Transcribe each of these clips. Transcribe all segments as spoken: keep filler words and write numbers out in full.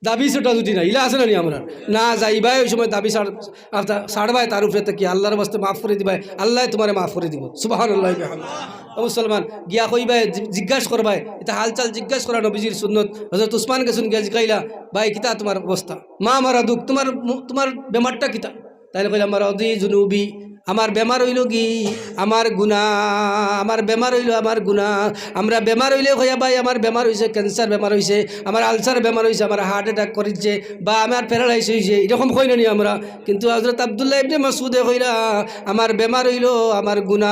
দাবি ছোটাছুটি নাই, ইলা আছে না নি আমরার? না যাইবায় ওই সময় দাবি ছাড়-, আর তা-, ছাড়বায় তার উপরে থাকি, "আল্লাহর ওয়াস্তে মাফ করি দিবায়, আল্লায় তুমারে মাফ করি দিবো।" সুবহানাল্লাহি ওয়া বিহামদিহি। ও মুসলমান, গিয়া কইবায়, জি-, জিজ্ঞাস করবায়, ইতা হালচাল জিজ্ঞাস করা নবীজির সুন্নত। হযরত উসমান গেছইন গিয়া জিকাইলা, "ভাই, কিতা তুমার অবস্থা? মা মারাদুক, তুমার মু-, তুমার বেমারটা কিতা?" তাইন কইলা, "মারাদি জুনুবি, আমার বেমার অইলো গি আমার গুনা, আমার বেমার অইলো আমার গুনা।" আমরা বেমার অইলে কইয়া, "ভাই, আমার বেমার অইছে, ক্যান্সার বেমার অইছে, আমার আলসার বেমার অইছে, আমার হার্ট অ্যাটাক করিছে, বা আমার প্যারালাইস অইছে", এরকম কই না নি আমরা? কিন্তু হযরত আব্দুল্লাহ ইবনে মাসউদে কইরা, "আমার বেমার অইলো আমার গুনা।"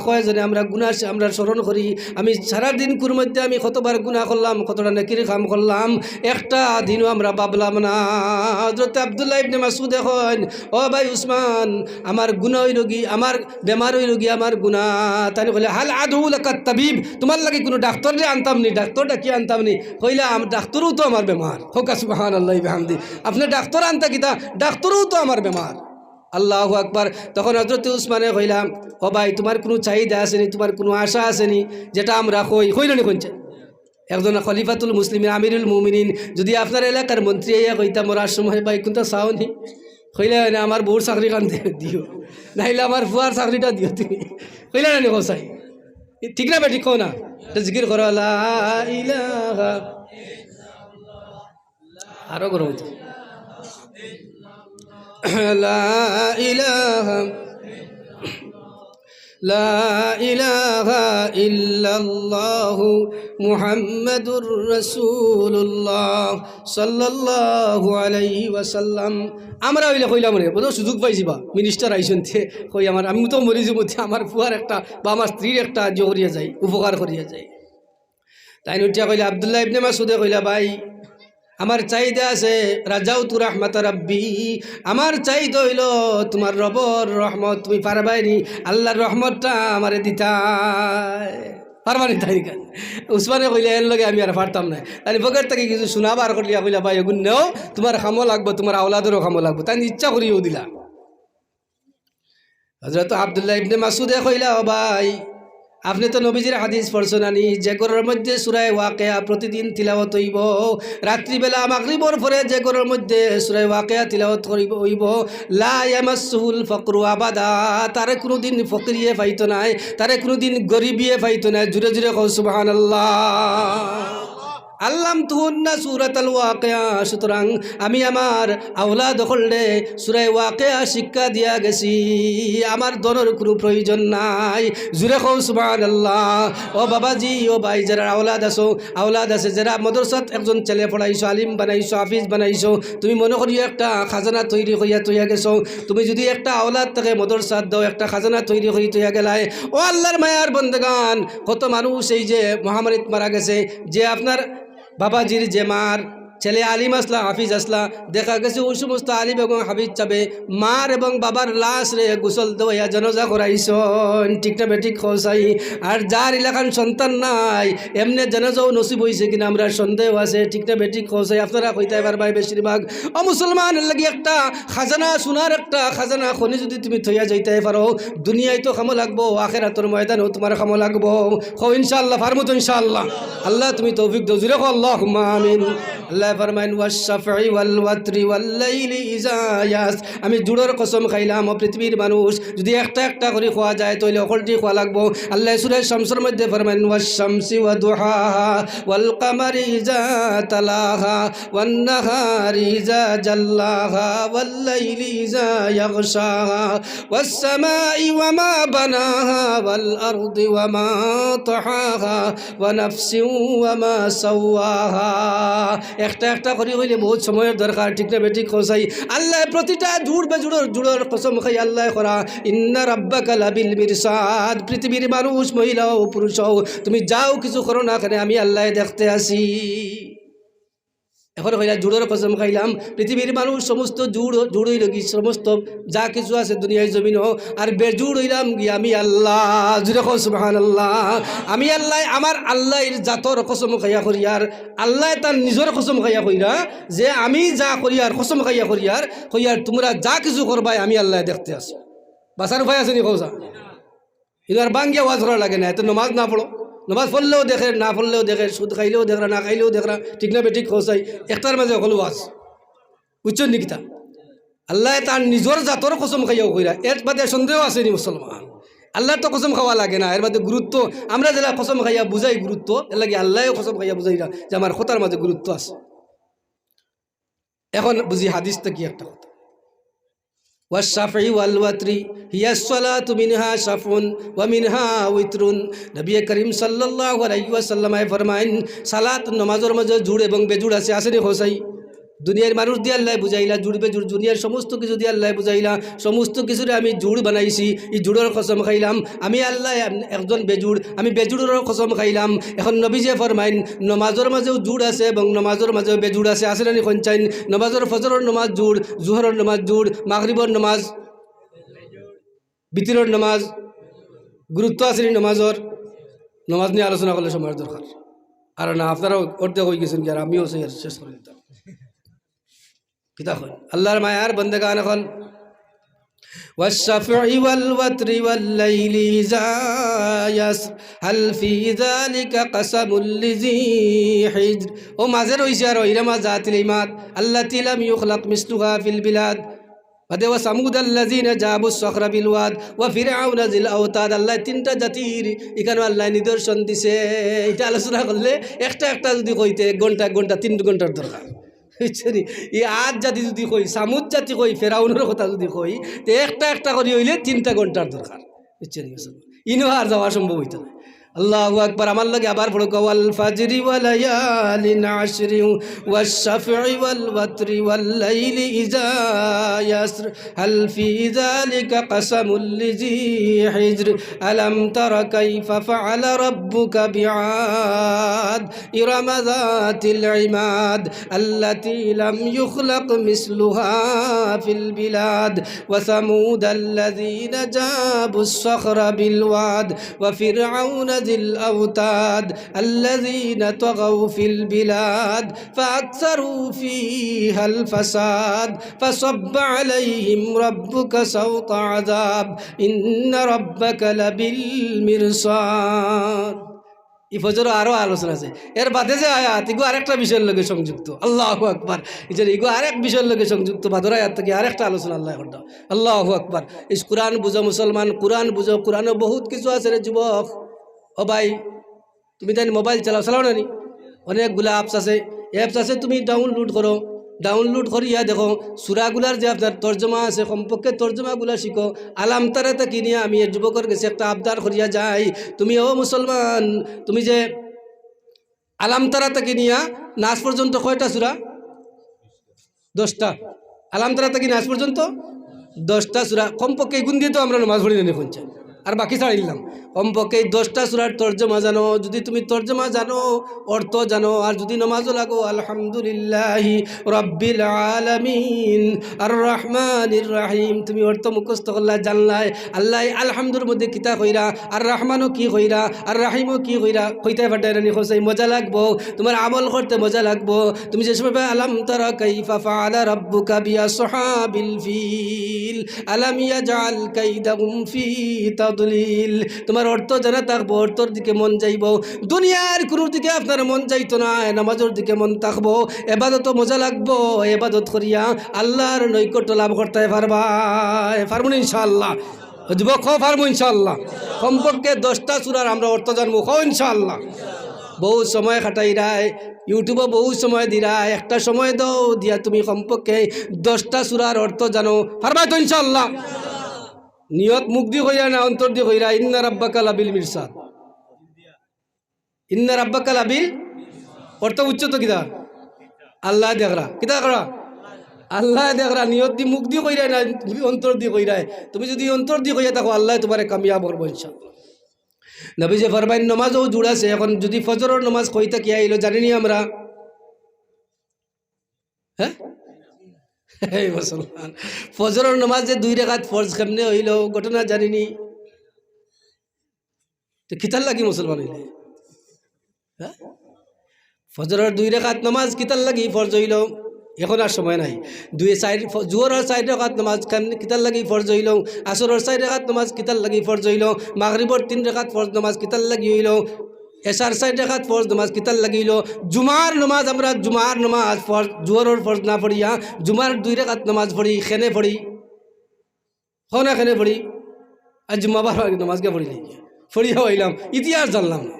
কয়জনে আমরা গুনা আমরা স্মরণ করি, আমি সারা দিনকুর মধ্যে আমি কতবার গুনা করলাম, কতটা নেকির কাম করলাম, একটা দিনও আমরা ভাবলাম না। হযরত আব্দুল্লাহ ইবনে মাসউদে কইন, "ও ভাই উসমান, আমার গুনা অইলো গি, আমার বেমার অইলো গি আমার গুনা।" তাইন কইলা, "হাল আদউ লাকা তাবিব, তুমার লাগি কুনু ডাক্তররে আনতাম নি, ডাক্তর ডাকি আনতাম নি?" কইলা, "আম-, ডাক্তরও তো আমার বেমার।" কউক্কা সুবহানাল্লাহি বিহামদিহি। আপনে ডাক্তর আনতা কিতা? ডাক্তরও তো আমার বেমার। আল্লাহু আকবার। তখন হযরত উসমানে কইলা, "ও ভাই, তুমার কুনু চাহিদা আছে নি? তুমার কুনু আশা আছে নি? যেটা আমরা কই, কই না নি কইছে?" একজন খলিফাতুল মুসলিমিন, আমিরুল মুমিনিন, যুদি আপনার এলাকার মন্ত্রী আইয়া কইতা মরার সময়, "ভাই, কুনতা চাও নি?" কইলা, "না, আমার বউর চাকরি খান দে-, দিও, নাইলে আমার ফুয়ার চাকরিটা দিও তুমি।" কইলা না নি কও চাই? ঠিক না বেঠিক কও না? এটা জিকির করো, লা ইলাহা আরো গরম অইতো। লা ইলাহা, লা ইলাহা ইল্লাল্লাহু মুহাম্মাদুর রাসূলুল্লাহ সাল্লাল্লাহু আলাইহি ওয়াসাল্লাম। আমরা অইলে কইলাম রে, বুঝো, সুযোগ পাইছি বা, মিনিস্টার আইছইন তে, কই আমার, আমি তো মরি যাইমু তে, আমার ফুয়ার একটা বা আমার স্ত্রীর একটা সাহায্য করিয়া যাই, উপকার করিয়া যাই। তাইন উঠিয়া কইলা, আব্দুল্লাহ ইবনে মাসউদে কইলা, "ভাই, আমার চাহিদা আছে, রাজাউতু রাহমাতা রাব্বি, আমার চাহিদা অইলো তুমার রবর রহমত, তুমি পারবায় নি আল্লাহর রহমতটা আমারে দিতায়? পারবায় নি?" তাইন কইন, উসমানে কইলা, "এর লগে আমি আর পারতাম নায়।" তাইন পকেট থাকি কিছু সোনা বার করিয়া কইলা, "ভাই, এগুন নেও, তুমার কামো লাগবো, তুমার আওলাদরও কামো লাগবো।" তাইন ইচ্ছা করিয়াউ দিলা। হযরত আব্দুল্লাহ ইবনে মাসউদে কইলা, "ও ভাই, আপনে তো নবীজির হাদিস পড়ছইন না নি, যে ঘরর মধ্যে সূরা ওয়াকিয়া প্রতিদিন তিলাওয়াত অইবো, রাত্রিবেলা মাগরিবর পরে যে ঘরর মধ্যে সূরা ওয়াকিয়া তিলাওয়াত করিব, অইবো, লা ইয়ামাসসুহুল ফাকরু আবাদা, তারে কুনুদিন ফকিরিয়ে পাইতো নায়, তারে কুনুদিন গরিবিয়ে পাইতো নায়।" জুরে জুরে কও সুবহানাল্লাহ। আল্লামতুহুন্না সূরাতাল ওয়াকিয়া। সুতরাং আমি আমার আওলাদ অকলরে সূরা ওয়াকিয়া শিক্ষা দিয়া গেছি, আমার ধনর কুনু প্রয়োজন নাই। জুরে কও সুবহানাল্লাহ। ও বাবাজি, ও ভাই, যেরার আওলাদ আছো, আওলাদ আছে, যেরা মাদ্রাসাত একজন ছেলে পড়াইছো, আলিম বানাইছো, হাফিজ বানাইছো, তুমি মনো করিও একটা খাজানা তৈরি করিয়া থইয়া গেছো। তুমি যুদি একটা আওলাদ থাকে মাদ্রাসাত দেও, একটা খাজানা তৈরি করি থইয়া গেলায়। ও আল্লাহর মায়ার বন্দেগান, কত মানুষ এই যে মহামারীত মারা গেছে, যে আপনার বাবাজির যে মার ছেলে আলিম আছলা, হাফিজ আছলা, দেখা গেছে ওই সমস্ত আলিম এবং হাফিজ সাবে মার এবং বাবার লাশরে গোসল দেওয়াইয়া জানাজা করাইছইন, ঠিক না বেঠিক কও চাই? আর যার ইলাখান সন্তান নাই, এমনে জানাজাও নসিব অইছে কিনা আমরার সন্দেহ আছে, ঠিক না বেঠিক কও চাই? আপনারা কইতায় পারবায় বেশিরভাগ। ও মুসলমান, এর লাগি একটা খাজানা, সোনার একটা খাজানা খনি যুদি তুমি থইয়া যাইতায় পারো, দুনিয়াত তো কামো লাগবো, আখেরাতর ময়দানও তুমার কামো লাগবো। কও ইনশাআল্লাহ, পারমু তো ইনশাআল্লাহ। আল্লাহ তুমি তৌফিক দেও, জুরে কও আল্লাহুম্মা আমিন। আল্লায় ফরমাইন, "ওয়াশ-শাফঈ ওয়াল ওয়াতরি ওয়াল লাইলি ইযা ইয়াস।" আমি জুড়র কসম খাইলাম, ও পৃথিবীর মানুষ, যুদি একটা একটা করি কওয়া যায়, তাইলে হকলটি কওয়া লাগবো। আল্লায় সূরা শামসর মধ্যে ফরমাইন, "ওয়াশ-শামসি ওয়া দুহাহা, ওয়াল কামারি ইযা তালাহা, ওয়ান নাহারি ইযা জাল্লাহা, ওয়াল লাইলি ইযা ইয়াগশাহা।" والسماء وما بناها والأرض وما طحاها ونفس وما سواها। একটা একটা করি কইলে বহুত সময়র দরকার, ঠিক না বেঠিক কও চাই? আল্লায় প্রতিটা জুড় বেজুড়র জুড়র কসম খাই আল্লায় করা, "ইন্না রাব্বাকা লাবিল মিরসাদ।" পৃথিবীর মানুষ, মহিলা ও পুরুষ অও, তুমি যাও কিছু করো না কেনে, আমি আল্লায় দেখতে আছি। এখন কইলা, জুড়র কসম খাইলাম, পৃথিবীর মানুষ সমস্ত জুড়, জুড় অইলো গি, সমস্ত যা কিছু আছে দুনিয়ার জমিনো, আর বেজুড় অইলাম গি আমি আল্লাহ। জুরে কও সুবহানাল্লাহ। আমি আল্লাহ, আমার আল্লাহর জাতর কসম খাইয়া করিয়ার, আল্লায় তান নিজর কসম খাইয়া কইরা যে আমি যা করিয়ার, কসম খাইয়া করিয়ার, কইয়ার তুমরা যা কিছু করবায় আমি আল্লায় দেখতে আছি। বাঁচার উপায় আছে নি কও চাই? ইনো আর বাঙ্গিয়া ওয়াজ করা লাগে না, এতে নমাজ না পড়ো। নমাজ পড়লেও দেখের, না পড়লেও দেখের, সুদ খাইলেও দেখরা, না খাইলেও দেখরা, ঠিক না বেঠিক কও চাই, একটার মাঝে হকল ওয়াজ। বুঝছইন নি কিতা? আল্লায় তান নিজর জাতর কসম খাইয়াও কইরা, এর বাদে সন্দেহ আছে নি মুসলমান? আল্লার তো কসম খাওয়া লাগে না, এর বাদে গুরুত্ব, আমরা যেলা কসম খাইয়া বুঝাই গুরুত্ব, এর লাগি আল্লায়ও কসম খাইয়া বুঝাইরা যে আমার কথার মাঝে গুরুত্ব আছে। এখন বুঝি হাদিস থাকি একটা কথা। والشفع والوتر هي الصلاة منها شفع ومنها وتر। নবী করিম সাল্লাল্লাহু আলাইহি ওয়াসাল্লামে ফরমাইন, সালাত নমাজর মাঝে জুড় এবং বেজুড় আছে, আছে নি কও চাই? দুনিয়ার মানুষ দি আল্লায় বুঝাইলা, জুড় বেজুড়, দুনিয়ার সমস্ত কিছু দি আল্লায় বুঝাইলা, সমস্ত কিছুরে আমি জুড় বানাইছি, ই জুড়র কসম খাইলাম। আমি আল্লায় একজন বেজুড়, আমি বেজুড়র কসম খাইলাম। এখন নবীজিয়ে ফরমাইন, নমাজর মাঝেও জুড় আছে এবং নমাজর মাঝেও বেজুড় আছে, আছে না নি কইন চাইন? নমাজর ফজরর নমাজ জুড়, জোহরর নমাজ জুড়, মাগরিবর নমাজ, বিতিরর নমাজ, গুরুত্ব আছে নি নমাজর? নমাজ নিয়া আলোচনা করলে সময়র দরকার। আর না, আপনারা অর্ধেক অইগেছইন কি, আর আমিও সেই আর শেষ করি দিতাম। কিতা কইন? আল্লার মায়ার বন্দেগান অকল, والشفع والوتر والليل إذا يسر هل في ذلك قسم لذي حجر। ও মাঝে রইছে আর ইরমা জাতিল ইমাদ, التي لم يخلق مثلها في البلاد। বাদে وثمود الذين جابوا الصخر بالواد وفرعون ذي الأوتاد। আল্লায় তিনটা জাতির ইখানো আল্লায় নিদর্শন দিছে। ইটা আলোচনা করলে একটা একটা যুদি কইতে এক ঘন্টা, এক ঘন্টা, তিন ঘন্টার দরকার। বুঝছইন নি? ই আদ জাতি যুদি কই, সামুদ জাতি কই, ফেরাউনর কথা যুদি কই, তে একটা একটা করি অইলে তিনটা ঘন্টার দরকার। বুঝছইন নি? ইনো আর যাওয়া সম্ভব অইতো নায়। আল্লাহু আকবার, আমার লগে আবার পড়উক্কা, والفجر وليال عشر والشفع والوتر والليل إذا يسر هل في ذلك قسم لذي حجر ألم تر كيف فعل ربك بعاد إرم ذات العماد التي لم يخلق مثلها في البلاد وثمود الذين جابوا الصخر بالواد وفرعون ذي الأوتاد الذين طغوا في البلاد فأكثروا فيها الفساد فصب عليهم ربك سوط عذاب إن ربك لبالمرصاد। ই ফজরো আরো আলোচনা আছে। এর বাদে যে আয়াত, ইগু আরেকটা বিষয়র লগে সংযুক্ত। আল্লাহু আকবার। এই যে ইগু আরেক বিষয়র লগে সংযুক্ত, বাদর আয়াত থাকি আরেকটা আলোচনা আল্লায় করতা। আল্লাহু আকবার। এই কুরআন বুঝো মুসলমান, কুরআন বুঝো, কুরআনো বহুত কিছু আছে রে যুবক। ও ভাই, তুমি তাইন মোবাইল চালাও, চালাও না নি? অনেকগুলা apps আছে, apps আছে, তুমি download করো, download করিয়া দেখো, সূরাগুলার যে আপনার তর্জমা আছে, কমপক্ষে তর্জমাগুলা শিখো। আলাম তারা থাকি নিয়া আমি এক যুবকর গেছে একটা আবদার করিয়া যাই, তুমি ও মুসলমান, তুমি যে আলাম তারা থাকি নিয়া নাস পর্যন্ত কয়টা সূরা? দশটা। আলাম তারা থাকি নাস পর্যন্ত দশটা সূরা। কমপক্ষে ইগুন দিয়া তো আমরা নমাজ পড়ি না নি কইন চাইন। আর বাকি ছাড়িলাম। কমপক্ষে এই দশটা সূরার তর্জমা জানো, যুদি তুমি তর্জমা জানো, অর্থ জানো, আর যুদি নমাজও লাগো, আলহামদুলিল্লাহি রাব্বিল আলামিন, আর রহমানির রহিম, তুমি অর্থ মুখস্থ করলা, জানলায়, আল্লায় আলহামদুর মধ্যে কিতা কইরা, আর রহমানও কি কইরা, আর রহিমও কি কইরা, কইতায় পারতায় না নি কও চাই, মজা লাগবো, তুমার আমল করতে মজা লাগবো। তুমি যে সময় পাইবা, আলাম তারা কাইফা ফাআলা রাব্বুকা বিআসহাবিল ফিল, আলাম ইয়াজআল কাইদাহুম ফি তাদলিল। তুমার অর্থ জানা থাকবো, অর্থর দিকে মন যাইবো। দুনিয়ার কুনুর দিকে আপনার মন যাইতো নায়, নামাজর দিকে মন থাকবো। এবাদতো মজা লাগবো, এবাদত করিয়া আল্লার নৈকট্য লাভ করতায় পারবায়। পারমু নি ইনশাআল্লাহ? যুবক, কও পারমু ইনশাআল্লাহ। কমপক্ষে দশটা সূরার আমরা অর্থ জানমু, কও ইনশাআল্লাহ। বহুত সময় কাটাইরায়, YouTube-ও বহুত সময় দিরায়, একটা সময় দেও, দিয়া তুমি কমপক্ষে দশটা সূরার অর্থ জানো, পারবায় তো ইনশাআল্লাহ? নিয়ত মুখ দি কইরা না অন্তর দি কইরা, ইন্না রাব্বাকা লাবিল মিরসাদ। ইন্না রাব্বাকা লাবিল, অর্থ বুঝছো তো কিতা? আল্লায় দেখরা। কিতা দেখরা? আল্লায় দেখরা। নিয়ত দি মুখ দি কইরায় না, অন্তর দি কইরায়। তুমি যুদি অন্তর দি কইয়া থাকো, আল্লায় তুমারে কামিয়াব করবো ইনশাআল্লাহ। নবীজি ফরমাইন, নমাজও জুড় আছে। এখন যুদি ফজরর নমাজ কই থাকি আইলো, জানি নি আমরা? হ্যাঁ? এই মুসলমান, ফজরর নমাজ যে দুই রেকাত ফরজ কেমনে অইলো, ঘটনা জানি নি? তো কিতার লাগি মুসলমান অইলে? হ্যাঁ? ফজরর দুই রেকাত নমাজ কিতার লাগি ফরজ অইলো? এখন আর সময় নাই। দুই চাইর ফ-, জোহরর চাইর রেকাত নমাজ কেমনে, কিতার লাগি ফরজ অইলো? আসরর চাইর রেকাত নমাজ কিতার লাগি ফরজ অইলো? মাগরিবর তিন রেকাত ফরজ নমাজ কিতার লাগি অইলো? এশার চাইর রাকাত ফরজ নামাজ কিতার লাগি অইলো? জুমার নামাজ, আমরা জুমার নামাজ ফরজ, জোহরর ফরজ না পড়িয়া জুমার দুই রাকাত নামাজ পড়ি, কেনে পড়ি? কও না কেনে পড়ি? আর জুম্মাবার নামাজ গিয়া পড়িলাই, পড়িয়া আইলাম, ইতিহাস জানলাম না।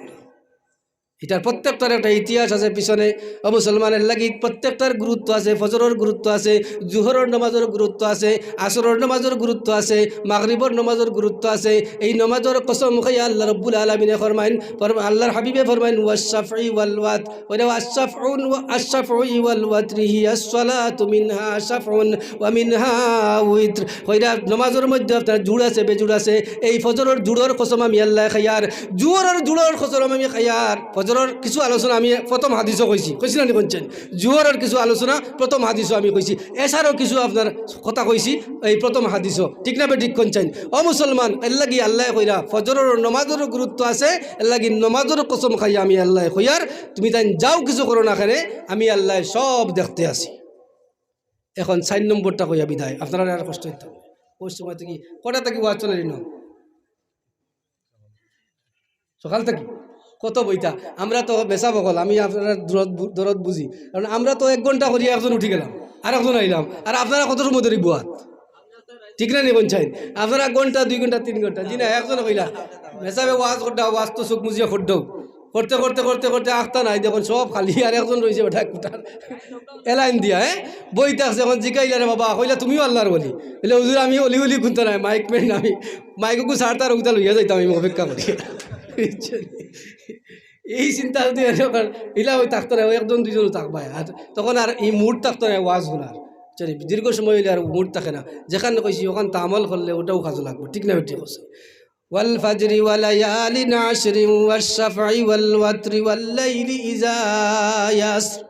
ইটার প্রত্যেকটার একটা ইতিহাস আছে পিছনে। ও মুসলমানর লাগি প্রত্যেকটার গুরুত্ব আছে, ফজরর গুরুত্ব আছে, জোহরর নামাজর গুরুত্ব আছে, আসরর নামাজর গুরুত্ব আছে, মাগরিবর নামাজর গুরুত্ব আছে। এই নামাজর কসম খাইয়া আল্লাহ রব্বুল আলামিনে ফরমাইন, ফরম-, আল্লাহর হাবিবে ফরমাইন, "ওয়াশ-শাফঈ ওয়াল ওয়াতর।" ওইটা ওয়াশ-শাফউন ওয়া-, "আশ-শাফঈ ওয়াল ওয়াতরি হিয়া সালাতু মিনহা শাফউন ওয়া মিনহা উইতর।" ওইটা নামাজর মধ্যে আপনার জুড় আছে, বেজুড় আছে। এই ফজরর জুড়র কসম আমি আল্লাহ খাইয়ার, জোহরর জুড়র কসম আমি খাইয়ার। ফজরর কিছু আলোচনা আমি প্রথম হাদিসও কইছি, কইছি না নি কইছেন? জোহরর কিছু আলোচনা প্রথম হাদিসও আমি কইছি, এশারও কিছু আপনার কথা কইছি এই প্রথম হাদিসও, ঠিক না বেঠিক কইছেন? ও মুসলমান, এর লাগি আল্লাহ কইরা ফজরর নামাজর গুরুত্ব আছে, এর লাগি নামাজর কসম খাইয়া আমি আল্লাহ কইয়ার, তুমি তাইন যাও কিছু করো না কেনে, আমি আল্লাহ সব দেখতে আছি। এখন চাইর নম্বরটা কইয়া বিদায়, আপনারা আর কষ্ট হইতো। ওই সময় থাকি কটা থাকি ওয়াজ চলে না? সকাল থাকি কত বইতা? আমরা তো বেচা বকল, আমি আপনারা দরদ বু-, দরদ বুঝি, কারণ আমরা তো এক ঘন্টা করিয়া একজন উঠি গেলাম, আর একজন আইলাম, আর আপনারা কত সময় ধরি বুয়াত? ঠিক না নি কইছেন? আপনারা ঘন্টা, দুই ঘন্টা, তিন ঘন্টা, জি না, একজন কইলা, "মেসাবে ওয়াজ করডা, ওয়াজ তো চোখ মুজিয়া করডাও।" করতে, করতে, করতে, করতে আখতা নাই, দেখুন সব খালি, আর একজন রইছে বেটা কুটার। এলাইন দিয়া, হ্যাঁ? বই থাকছে, এখন জিকাইলা, "রে বাবা," কইলা, "তুমিও আল্লাহর ওলি?" বলে, "হুজুর, আমি ওলি ওলি কুনতা নাই, মাইক ম্যান আমি। মাইকগু সারতার উগতা লইয়া যাইতাম, আমি অপেক্ষা করি।" এই চিন্তা যদি এরকম ইলা ওই থাকতো না, ওই একজন দুইজন থাকবা, আর তখন আর এই মুড থাকতো না ওয়াজ হুনার। চলে, দীর্ঘ সময় হইলে আর মুড থাকে না। যেখানে কইছি ওখান তো আমল করলে ওটাও কাজে লাগবে, ঠিক না? ঠিক আছে। "ওয়াল ফাজরি ওয়া লায়ালিন আশরিন ওয়াশ শাফাই ওয়াল ওয়াতরি ওয়াল লাইলি ইজা ইয়াসর।"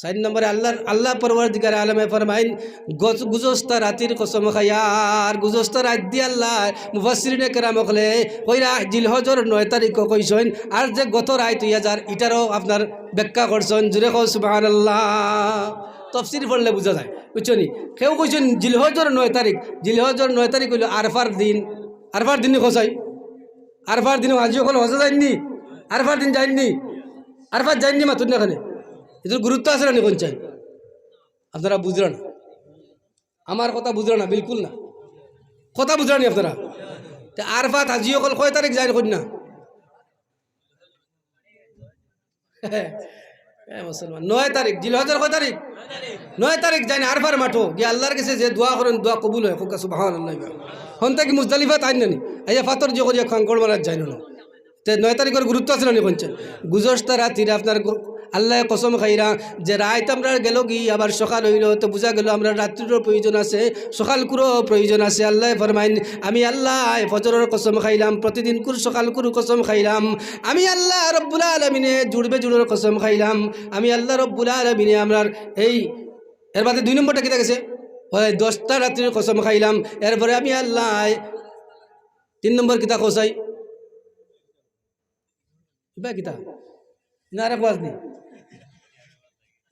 চাইর নম্বরে আল্লাহর, আল্লাহ পরওয়ারদিগার আলমে ফরমাইন, গজ-, গুজস্তা রাতির কসম খাইয়ার, গুজস্তা রাইত দি আল্লাহ, মুফাসসিরিনে কেরাম অকলে কইরা জিলহজর নয় তারিখও কইছইন, আর যে গত রাইত অইয়া যার, ইটারও আপনার ব্যাখ্যা করছইন, জুরে কও সুবহানাল্লাহ। তফসির পড়লে বুঝা যায়, বুঝছো নি? কেউ কইছইন জিলহজর নয় তারিখ, জিলহজর নয় তারিখ অইলো আরফার দিন, আরফার দিন নি কসাই? আরফার দিন হাজি অকল হজে যাইননি? আরফার দিন যাইননি? আরফাত যাইননি মাতুন না কেনে? এটার গুরুত্ব আছে না নি কইছেন? আপনারা বুঝরা না, আমার কথা বুঝরা না, বিলকুল না। কথা বুঝরা নি আপনারা? তে আরফাত হাজি অকল কয় তারিখ যাইন কইন না? এ মুসলমান, নয় তারিখ, জিলহজর কয় তারিখ? নয় তারিখ যাইন আরফার মাঠো গিয়া আল্লাহর গেছে যে দোয়া করইন, দোয়া কবুল অয়। কউক্কা সুবহানাল্লাহ। হন থাকি মুজদালিফাত আইন না নি? আইয়া ফাতর যে করিয়া খাঙ্কড় মারাত যাইন না। তে নয় তারিখর গুরুত্ব আছে না নি কইছেন? গুজস্তা রাতির আপনার গ-, আল্লায় কসম খাইরা যে রাইত আমরার গেলো গি, আবার সকাল অইলো, তো বুঝা গেলো আমরার রাত্রিরও প্রয়োজন আছে, সকালকুরও প্রয়োজন আছে। আল্লায় ফরমাইন, "আমি আল্লায় ফজরর কসম খাইলাম, প্রতিদিনকুর সকালকুর কসম খাইলাম, আমি আল্লাহ রব্বুল আলামিনে জুড়বে জুড়র কসম খাইলাম, আমি আল্লাহ রব্বুল আলামিনে আমরার এই," এর বাদে দুই নম্বরটা কিতা গেছে? ওই দশটা রাত্রির কসম খাইলাম, এরপরে আমি আল্লায় তিন নম্বর কিতা কসাই? ইবা কিতা? না, আরেক ওয়াজ নি?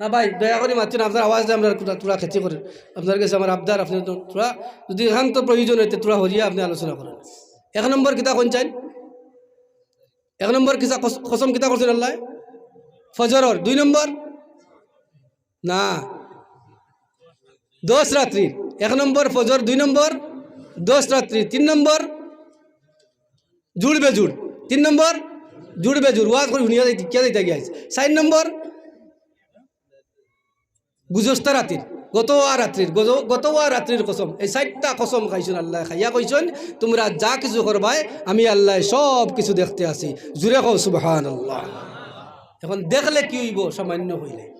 না ভাই, দয়া করি মাতইন, আপনার আওয়াজ দিয়ে আমরা থুড়া, থুড়া ক্ষতি করি। আপনার গেছে আমার আবদার, আপনি তো থুড়া, যদি একান্ত প্রয়োজন অইতে থুড়া হরিয়া আপনি আলোচনা করেন। এক নম্বর কিতা কইন চাইন? এক নম্বর কিতা কস-, কসম কিতা করছেন আল্লাহ? ফজরর। দুই নম্বর? না। দশ রাত্রি। এক নম্বর ফজর, দুই নম্বর দশ রাত্রি, তিন নম্বর জুড়বে জুড়। তিন নম্বর জুড়বে জুড়। ওয়াজ করি হুনিয়া যাইতে, কিয়া যাইতে গিয়া আইস। চাইর নম্বর গুজস্তা রাতির, গত ওয়া রাত্রির, গত, গত ওয়া রাত্রির কসম। এই চাইরটা কসম খাইছইন আল্লায়, খাইয়া কইছইন, "তুমরা যা কিছু করবায়, আমি আল্লায় সব কিছু দেখতে আছি।" জুরে কও সুবহানাল্লাহ। এখন দেখলে কি অইবো? সামান্য কইলে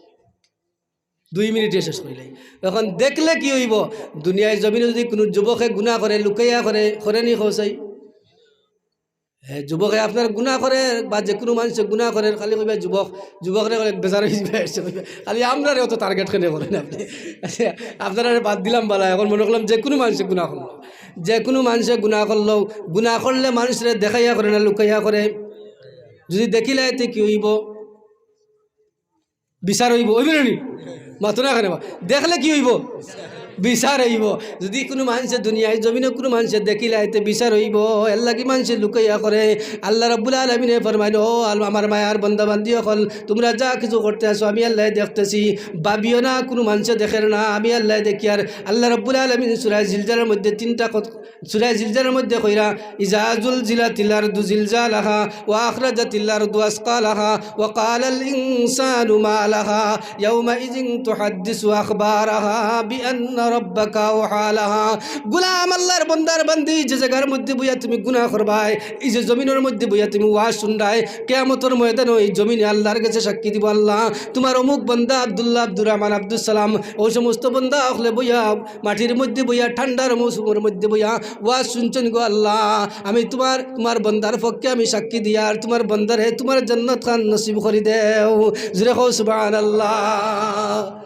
দুই মিনিটে শেষ করিলাই। এখন দেখলে কি অইবো? দুনিয়ার জমিনো যদি কুনু যুবকে গুনা করে, লুকাইয়া করে, করে নি কও চাই? হে, যুবকে আপনার গুনা করে বা যে কুনু মানষে গুনা করে, খালি কইবা যুবক, যুবকরে কইলে বেজার অইযিবা, এসে কইবা, "খালি আমরারে অত টার্গেট কেনে করেন আপনি?" আচ্ছা, আপনারারে বাদ দিলাম বালা, এখন মনে করলাম যে কুনু মানষে গুনা করলো, যে কুনু মানষে গুনা করলো, গুনা করলে মানুষরে দেখাইয়া করে না, লুকাইয়া করে? যদি দেখিলায় তে কি অইবো? বিচার অইবো, অইবো না নি? মাতো না কেনে বা? দেখলে কি অইবো? বিচার অইবো। যুদি কুনু মানষে দুনিয়ার জমিনো কুনু মানষে দেখিলায়, তে বিচার অইবো। এরলাগি মানষে লুকাইয়া করে। আল্লাহ রাব্বুল আলামিনে ফরমাইন, "ও আল-, আমার মায়ার বান্দা বান্দি অকল, তুমরা যা কিছু করতে আছো, আমি আল্লায় দেখতেছি। ভাবিও না কুনু মানষে দেখের না, আমি আল্লায় দেখিয়ার।" আল্লাহ রাব্বুল আলামিন সূরা জিলজিলার মধ্যে তিনটা কত-, সূরা জিলজিলার মধ্যে কইরা, "ইজা জুলজিলাতিল আরদু জিলজালাহা ওয়া আখরাজাতিল আরদু আসকালাহা ওয়া ক্বালাল ইনসানু মা লাহা ইয়াউমাইযিন তুহাদ্দিসু আখবারাহা বিআন্না রাব্বাকা আওহা লাহা।" গোলাম, আল্লাহর বান্দার বান্দি, যে জাগার মধ্যে বইয়া তুমি গুনাহ করবায়, ই যে জমিনর মধ্যে বইয়া তুমি ওয়াজ হুনরায়, কিয়ামতর ময়দানো ই জমিনে আল্লাহর গেছে সাক্ষী দিবো, "আল্লাহ, তুমার অমুক বান্দা আব্দুল্লাহ, আব্দুর রহমান, আব্দুস সালাম, অউ সমস্ত বান্দা অকলে বইয়া মাটির মধ্যে বইয়া, ঠান্ডার মৌসুমর মধ্যে বইয়া ওয়াজ হুনছইন গো আল্লাহ, আমি তুমার, তুমার বান্দার পক্ষে আমি সাক্ষী দিয়ার, তুমার বান্দারে তুমার জান্নাত খান নসিব করি দেও।" জোরে কও সুবহানাল্লাহ।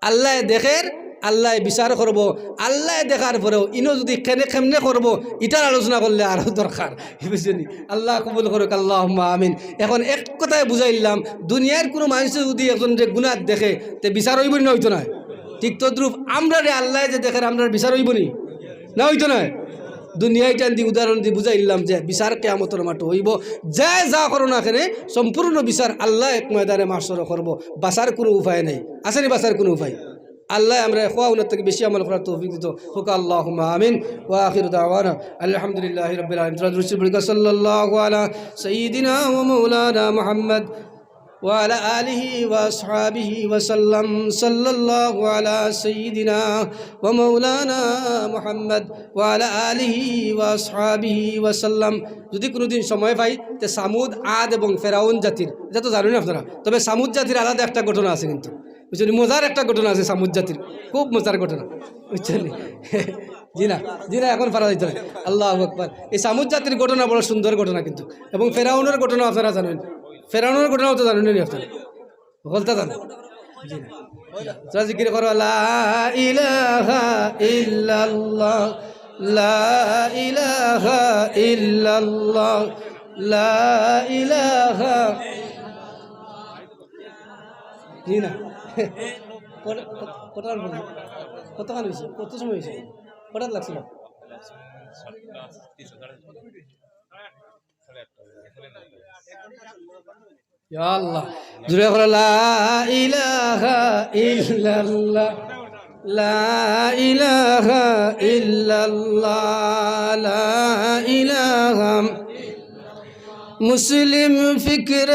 আল্লায় দেখের, আল্লায় বিচার করবো। আল্লায় দেখার পরেও ইনো যুদি কেনে কেমনে করবো, ইটার আলোচনা করলে আরো দরকার, বুঝছইন নি? আল্লাহ কবুল করুক, আল্লাহুম্মা আমিন। এখন এক কথায় বুঝাইলাম, দুনিয়ার কুনু মানষে যুদি একজনরে গুনাত দেখে, তে বিচার অইবো নি না অইতো নায়? ঠিক তদ্রুপ আমরারে আল্লায় যে দেখের, আমরার বিচার অইবো নি না অইতো নায়? দুনিয়ার টান দি উদাহরণ দি বুঝাইলাম যে বিচার কিয়ামতর মাঠো অইবো। যে যা করো না কেনে, সম্পূর্ণ বিচার আল্লায় এক ময়দানে মাহশরো করবো। বাঁচার কুনু উপায় নাই। আছে নি বাঁচার কুনু উপায়? আল্লায় আমরারে কওয়া হুনার থাকি বেশি আমল করার তৌফিক দিতো। কউক্কা আল্লাহুম্মা আমিন। ওয়া আখিরু দাওয়ানা আলহামদুলিল্লাহি রাব্বিল আলামিন। তোরা দুরূদ শরীফ পড়ি কউক্কা, সাল্লাল্লাহু আলা সাইয়্যিদিনা ওয়া মাওলানা মুহাম্মদ ওয়া আলা আলিহি ওয়া আসহাবিহি ওয়া সাল্লাম। সাল্লাল্লাহু আলা সাইয়্যিদিনা ওয়া মাওলানা মুহাম্মদ ওয়া আলা আলিহি ওয়া আসহাবিহি ওয়া সাল্লাম। যুদি কুনুদিন সময় পাই, তে সামুদ, আদ এবং ফেরাউন জাতির, ইটা তো জানইন আপনারা, তবে সামুদ জাতির আলাদা একটা ঘটনা আছে কিন্তু। বুঝছইন নি? মজার একটা ঘটনা আছে সামুদ জাতির, খুব মজার ঘটনা, বুঝছইন নি? জি না, জি না, এখন পারা যাইতো নায়। আল্লাহু আকবার। এই সামুদ জাতির ঘটনা বড় সুন্দর ঘটনা কিন্তু, এবং ফেরাউনর ঘটনা আপনারা জানইন, ফেরাউনর ঘটনাও তো জানইন নি আপনারা, হকলতা জানইন। জি না। তোরা জিকির করো, লা ইলাহা ইল্লাল্লাহ, লা ইলাহা ইল্লাল্লাহ, লা ইলাহা জি না। কত-, কত-, কতক্ষণ বলবো? কতক্ষণ অইছে? কত সময় অইছে? কটাত লাগছিল? ইয়া আল্লাহ। জোরে করো, লা ইলাহা ইল্লাল্লাহ, লা ইলাহা ইল্লাল্লাহ, লা ইলাহা مسلم فکر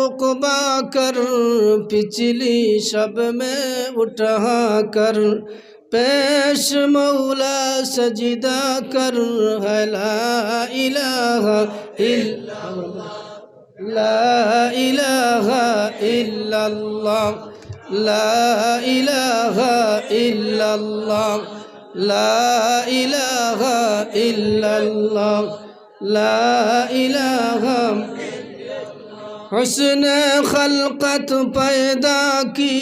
عقبیٰ کر، پچھلی شب میں اٹھا کر، پیش مولا سجدہ کر، ہے لا الہ الا اللہ، لا الہ الا اللہ، لا الہ الا اللہ، لا الہ الا اللہ۔ لا الہ۔ حسن خلقت پیدا کی،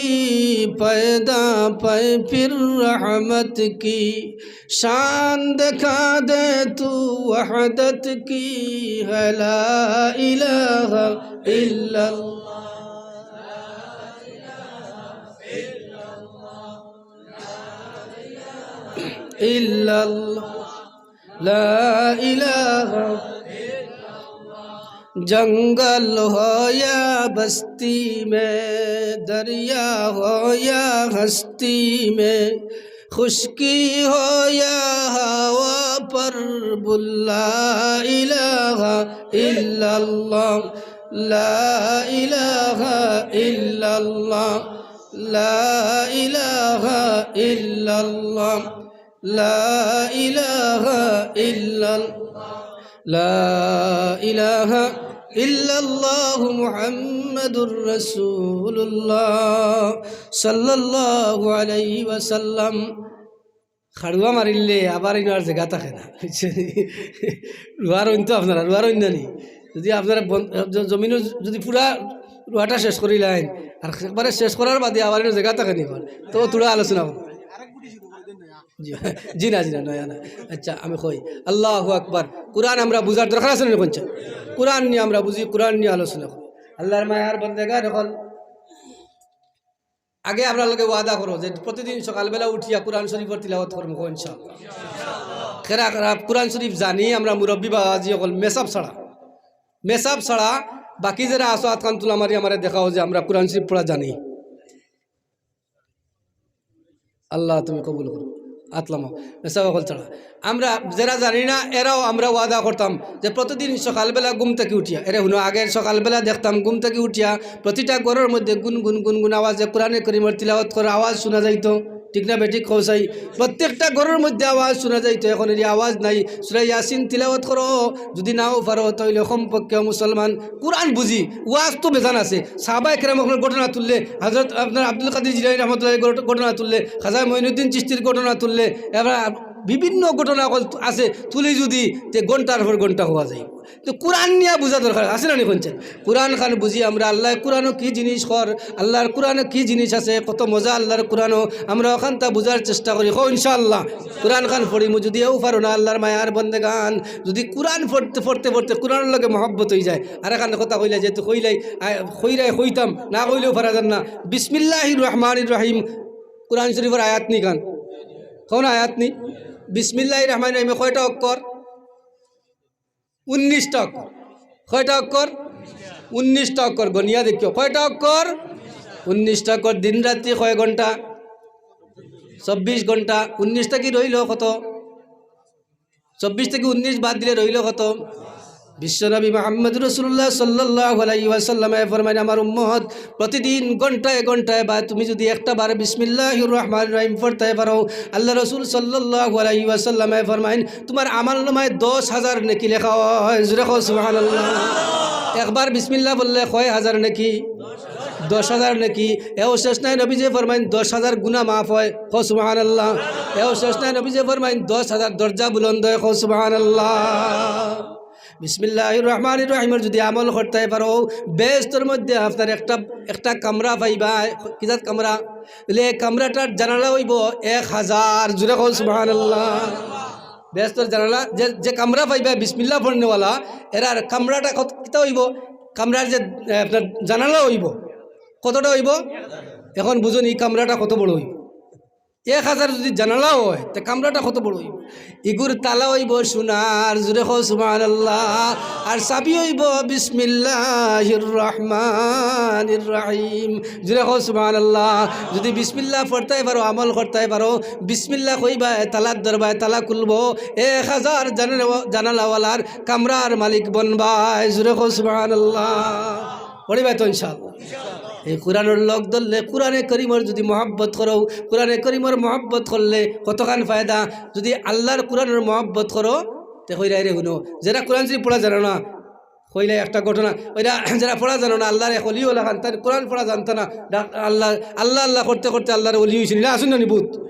پیدا پہ پھر رحمت کی، شان دکھا دے تو وحدت کی، ہے لا الہ الا اللہ، الا اللہ۔ لا الہ۔ جنگل ہو یا بستی میں، دریا ہو یا ہستی میں، خشکی ہو یا ہوا پر، بول لا الہ الا اللہ، لا الہ الا اللہ، لا الہ الا اللہ۔ لا الہ الا اللہ، لا الہ الا اللہ محمد رسول اللہ صلی اللہ علیہ وسلم۔ খাড়ুয়া মারিলে আবার ইনো আর জেগা থাকে না, বুঝছইন নি? রুয়ার অইন তো আপনারা, রুয়ার অইন না নি? যুদি আপনারা বন-, জ-, জমিনো যুদি পুরা রুয়াটা শেষ করিলাইন, আর একবারে শেষ করার বাদে আবার ইনো জেগা থাকে নি, তো থুড়া আলোচনা করবো। জি, জি না, জি না, নয়া না। আচ্ছা, আমি কই, আল্লাহু আকবার। কুরআন আমরা বুঝার দরকার আছে না নি? কুরআন নিয়া আমরা বুঝি, কুরআন নিয়া আলোচনা করি। আল্লাহর মায়ার বন্দেগান অকল, আগে আমরার লগে ওয়াদা করো যে প্রতিদিন সকালবেলা উঠিয়া কোরআন শরীফর তিলাওয়াত করমু, কও ইনশাআল্লাহ। কেরা কেরা কোরআন শরীফ জানি আমরা মুরব্বী বাবাজি অকল মেসাব ছাড়া, মেসাব ছাড়া বাকি যেরা আছো আতখান তুলা মারি আমারে দেখাও যে আমরা কোরআন শরীফ পড়া জানি। আল্লাহ তুমি কবুল করো। আতলামো, মেসাব অকল ছাড়া। আমরা যেরা জানি না, এরাও আমরা ওয়াদা করতাম যে প্রতিদিন সকালবেলা ঘুম থাকি উঠিয়া, এরে হুনো, আগের সকালবেলা দেখতাম ঘুম থাকি উঠিয়া প্রতিটা ঘরর মধ্যে গুন গুন গুন গুন আওয়াজে কোরআনে করিমর তিলাওয়াত করার আওয়াজ শুনা যাইতো। ঠিক না বেঠিক কও চাই? প্রত্যেকটা ঘরর মধ্যে আওয়াজ শুনা যাইতো। এখন এর আওয়াজ নাই। সূরা ইয়াসিন তিলাওয়াত করো, যদি নাও পারো তাইলে কমপক্ষে মুসলমান কোরআন বুঝি, ওয়াজ তো বেজান আছে। সাহাবায়ে কেরাম অকলর ঘটনা তুললে, হযরত আপনার আব্দুল কাদির জিলানী রহমতুল্লাহ আলাইহির ঘট-, ঘটনা তুললে, খাজা মঈনুদ্দিন চিশতির ঘটনা তুললে, এবার বিভিন্ন ঘটনা অকল আছে, তুলি যদি তে ঘন্টার পর ঘন্টা কওয়া যায়। তো কোরআন নিয়া বুঝা দরকার আছে না নি কইনছেন? কোরআন খান বুঝি আমরা, আল্লাহ কোরআনও কি জিনিস কর, আল্লাহর কোরআনে কি জিনিস আছে, কত মজা আল্লাহর কোরআনও, আমরা অখানতা বুঝার চেষ্টা করি। কও ইনশাআল্লাহ। কোরআন খান পড়িমু, যদি এও পারো না আল্লাহর মায়ার বন্দেগান, যদি কোরআন পড়তে পড়তে পড়তে কোরআনর লগে মহব্বত অই যায়। আর এখান কথা কইলা যেহেতু কইলাই, আ, কইরাই কইতাম, না কইলেও পারা যার না। বিসমিল্লাহির রহমানির রহিম, কোরআন শরীফর আয়াত নি খান? কও না আয়াত নি? বিসমিল্লাহির রহমানির রহিমে কয়টা অক্ষর? উনিশটা অক্ষর। কয়টা অক্ষর? উনিশটা অক্ষর। গনিয়া দেখিও, কয়টা অক্ষর? উনিশটা অক্ষর। দিন রাত্রি কয় ঘন্টা? চব্বিশ ঘন্টা। উনিশ থাকি রইল কত? চব্বিশ থাকি উনিশ বাদ দিলে রইল কত? বিশ্বনবী মুহাম্মদ রাসূলুল্লাহ সাল্লাল্লাহু আলাইহি ওয়াসাল্লামে ফরমাইন, আমার উম্মত প্রতিদিন ঘন্টায় ঘন্টায় বা তুমি যদি একটা বার বিসমিল্লাহির রহমানির রহিম পড়তায় পারো, আল্লাহ রাসূল সাল্লাল্লাহু আলাইহি ওয়াসাল্লামে ফরমাইন, তোমার আমল নামায় দশ হাজার নেকি লেখা হয়। জোরে কও সুবহানাল্লাহ। একবার বিসমিল্লাহ বললে কয় হাজার নেকি? দশ হাজার নেকি। এও শেষ নাই, নবীজি ফরমাইন দশ হাজার গুনা মাফ হয়। কও সুবহানাল্লাহ। এও শেষ নাই, নবীজি ফরমাইন দশ হাজার দরজা বুলন্দ হয়। কও সুবহানাল্লাহ। বিসমিল্লাহির রহমানির রহিমর যদি আমল করতায় পারো, বেহেশতর মধ্যে আপনার একটা, একটা কামরা পাইবা। কি জাত কামরা? বলে, এই কামরাটার জানালা অইবো এক হাজার। জোরে কও সুবহানাল্লাহ। বেহেশতর জানালা, যে, যে কামরা পাইবা বিসমিল্লাহ পড়নেওয়ালা, এরার কামরাটা কত, কিতা অইবো? কামরার যে, এ, আপনার জানালা অইবো, কতটা অইবো? এখন বুঝুন, ই কামরাটা কত বড় অইবো। এক হাজার যদি জানালা হয়, তে কামরাটা কত বড় অইবো? ইগুর তালা অইবো সোনার, জোরে কও সুবহানাল্লাহ। আর চাবি অইবো বিসমিল্লাহির রহমানির রহিম, জোরে কও সুবহানাল্লাহ। যদি বিসমিল্লাহ পড়তায় পারো, আমল করতায় পারো, বিসমিল্লাহ কইবায়, তালার ধরবায়, তালা খুলবো, এক হাজার জানালা-, জানালাওয়ালার কামরার মালিক বনবায়, জোরে কও সুবহানাল্লাহ। পড়িবায় তো ইনশাআল্লাহ। এই কোরআনর লগ ধরলে, কোরআনে করিমর যদি মহব্বত করো, কোরআনে করিমর মহব্বত করলে কতখান ফায়দা। যদি আল্লাহর কোরআনর মহব্বত করো, তে কইরায় রে হুনো, যেরা কোরআন শরীফ পড়া জানো না, কইলে একটা ঘটনা, ওইরা যেরা পড়া জানো না, আল্লাহর এক অলি অলাখান, তাইন কোরআন পড়া জানতা না, ডাক-, আল্লাহ, আল্লাহ, আল্লাহ করতে করতে আল্লাহর অলি অইছইন, না আছইন না নি বহুত?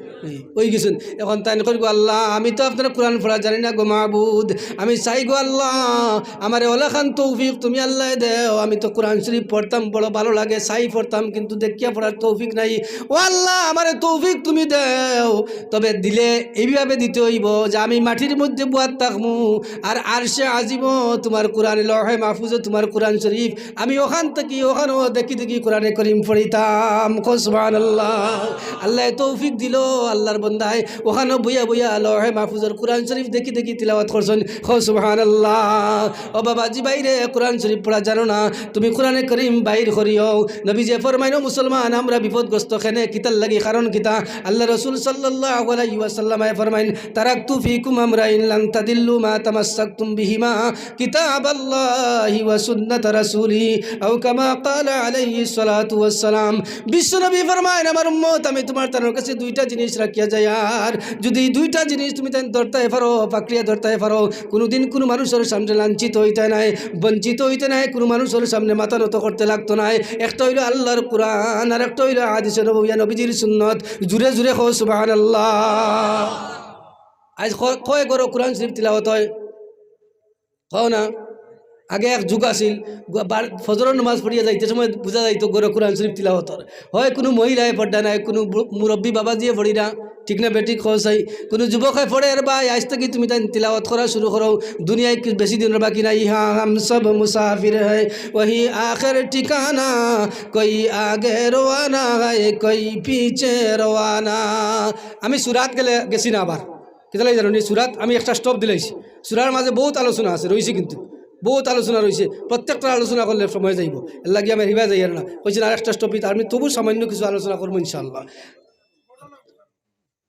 অই গেছইন। এখন তাইন কইবো, আল্লাহ, আমি তো আপনার কোরআন পড়া জানি না গো মাবুদ, আমি চাই গো আল্লাহ, আমারে অলাখান তৌফিক তুমি আল্লাহ দেও, আমি তো কোরআন শরীফ পড়তাম, বড় ভালো লাগে, চাই পড়তাম, কিন্তু দেখিয়া পড়ার তৌফিক নাই। ও আল্লাহ, আমারে তৌফিক তুমি দেও, তবে দিলে এইভাবে দিতে অইবো যে আমি মাটির মধ্যে বওয়াত থাকমু, আর আরশে আজিমো তোমার কোরআন, লওহে মাহফুজো তোমার কোরআন শরীফ, আমি অখান থাকি অখানো দেখি দেখি কোরআনে করিম পড়িতাম। কও সুবহানাল্লাহ। আল্লায় তৌফিক দিলো, আল্লাহর বন্দায় অখানো বইয়া বইয়া লওহে মাহফুজর কোরআন শরীফ দেখি দেখি তিলাওয়াত করছইন। কও সুবহানাল্লাহ। ও বাবাজি ভাইরে, কোরআন শরীফ পড়া জানো না, তুমি কোরআনে করিম বাইর করিও। নবীজি ফরমাইন, ও মুসলমান, আমরা বিপদগ্রস্ত কেনে, কিতার লাগি, কারণ কিতা? আল্লাহ রাসূল সাল্লাল্লাহু আলাইহি ওয়াসাল্লামে ফরমাইন, তারাকতু ফিকুম আমরাইন লান তাদিল্লু মা তামাসসাকতুম বিহিমা, কিতাবাল্লাহি ওয়া সুন্নাতা রাসূলি, আও কামা ক্বালা আলাইহিস সালাতু ওয়াস সালাম। বিশ্বনবী ফরমাইন, আমার উম্মত, আমি তোমার তানর কাছে দুইটা জিনিস রাখিয়া যাইয়ার, যদি এই দুইটা জিনিস তুমি তাইন ধরতায় পারো, পাকড়িয়া ধরতায় পারো, কুনুদিন কুনু মানুষর সামনে লাঞ্ছিত অইতায় নায়, বঞ্চিত অইতায় নায়, কুনু মানুষর সামনে মাথা নত করতে লাগতো নায়। একটা অইলো আল্লাহর কোরআন, আর একটা অইলো হাদিসে নববিয়া, নবীজির সুন্নত। জুরে জুরে কও সুবহানাল্লাহ। আইজ ক-, কয় ঘরো কোরআন শরীফ তিলাওয়াত হয়? কও না। আগে এক যুগ আছিল, গ-, বার-, ফজরর নামাজ পড়িয়া যাইতে সময় বুঝা যাইতো ঘরো কোরআন শরীফ তিলাওয়াত অর। হয় কুনু মহিলায় পড়রা নায়, কুনু বু-, মুরব্বি বাবাজিয়ে পড়রা, ঠিক না বেঠিক কও চাই? কুনু যুবকে পড়ের, ভাই, আইজ থাকি তুমি তাইন তিলাওয়াত করা শুরু করো, দুনিয়ায় কি বেশি দিনর বাকি নাই। হ্যাঁ, হাম সব মুসাফির হ্যায়, ওহি আখের ঠিকানা, কই আগে রওয়ানা হ্যায়, কই পিছে রওয়ানা। আমি সুরাত গেলে গেছি না আবার। কিতার লাগি জানো নি? সুরাত আমি একটা stop দিলাইছি। সুরার মাঝে বউত আলোচনা আছে, রইছে কিন্তু। বউত আলোচনা রইছে। প্রত্যেকটা আলোচনা করলে সময় যাইবো। এর লাগি আমি হিবা যাইয়ার না। কইছি না, আরেকটা stop দিতে। আমি তবু সামান্য কিছু আলোচনা করমু ইনশাআল্লাহ।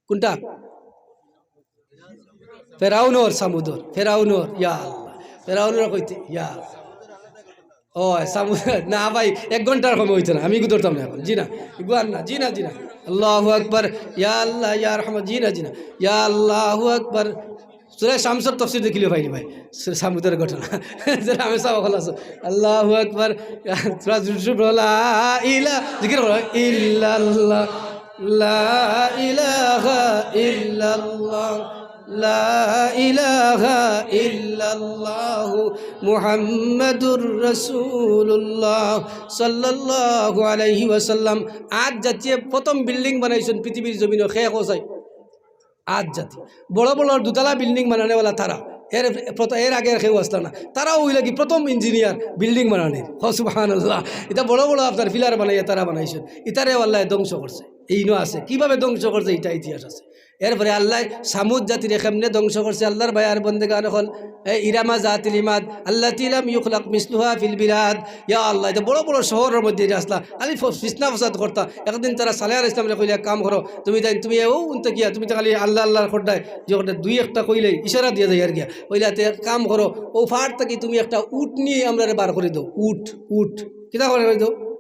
কুনটা? ফেরাউনর, সামুদর। ফেরাউনর, ইয়া আল্লাহ। ফেরাউনর কইতে, ইয়া আল্লাহ। ও, সামু-, না ভাই, এক ঘন্টার কমে অইতো না, আমি ইগু ধরতাম না এখন। জি না, ইগু আর না, জি না, জি না। আল্লাহু আকবার, ইয়া আল্লাহ, ইয়া রহমান, জি না, জি না। ইয়া আল্লাহু আকবার। সূরা শামসর তফসির দেখিলে পাইলি ভাই, সে সামুদর ঘটনা। যেটা আমি সব বলা আছে। আল্লাহু আকবার, সূরা জুরজুর বলো, লা ইলা-, জিকির করো, ইল্লাল্লাহ, লা ইলাহা ইল্লাল্লাহ। লা ইলাহা ইল্লাল্লাহু মুহাম্মাদুর রাসূলুল্লাহ সাল্লাল্লাহু আলাইহি ওয়াসাল্লাম। আদ জাতিয়ে প্রথম building বানাইছইন পৃথিবীর জমিনো, কে কও চাই? আদ জাতি। বড় বড় দুতলা building বানানেওয়ালা তারা। এর প্রথ-, এর আগে আর কেউ আসলা না। তারাও অইলা কি প্রথম engineer building বানানির। হ সুবহানাল্লাহ। ইতা বড় বড় আপনার pillar বানাইয়া তারা বানাইছইন। ইতারেও আল্লায় ধ্বংস করছে। এইনো আছে। কিভাবে ধ্বংস করছে, ইটা ইতিহাস আছে। এরপরে আল্লায় সামুদ জাতিরে কেমনে ধ্বংস করছে, আল্লার ভাই আর বন্দেগান অকল, এ ইরামা জাতিল ইমাদ, আল্লাতি লাম ইউখলাক মিসলুহা ফিল বিলাদ। ইয়া আল্লাহ, ইতা বড় বড় শহরর মধ্যে ইতা আসলা, খালি ফ-, ফিতনা ফসাদ করতা। একদিন তারা সালেহ আলাইহিস সালামরে কইলা, "এক কাম করো, তুমি তাইন, তুমি ও উনতে গিয়া, তুমি তো খালি আল্লাহ আল্লাহর খোদ্দায়, যে খোদ্দায় দুই একটা কইলেই ইশারা দিয়া যাইয়ার গিয়া।" কইলা, "তে এক কাম করো, অউ পাহাড় থাকি তুমি একটা উট নিয়া আমরারে বার করি দেও, উট, উট।" কিতা বার করি দেও?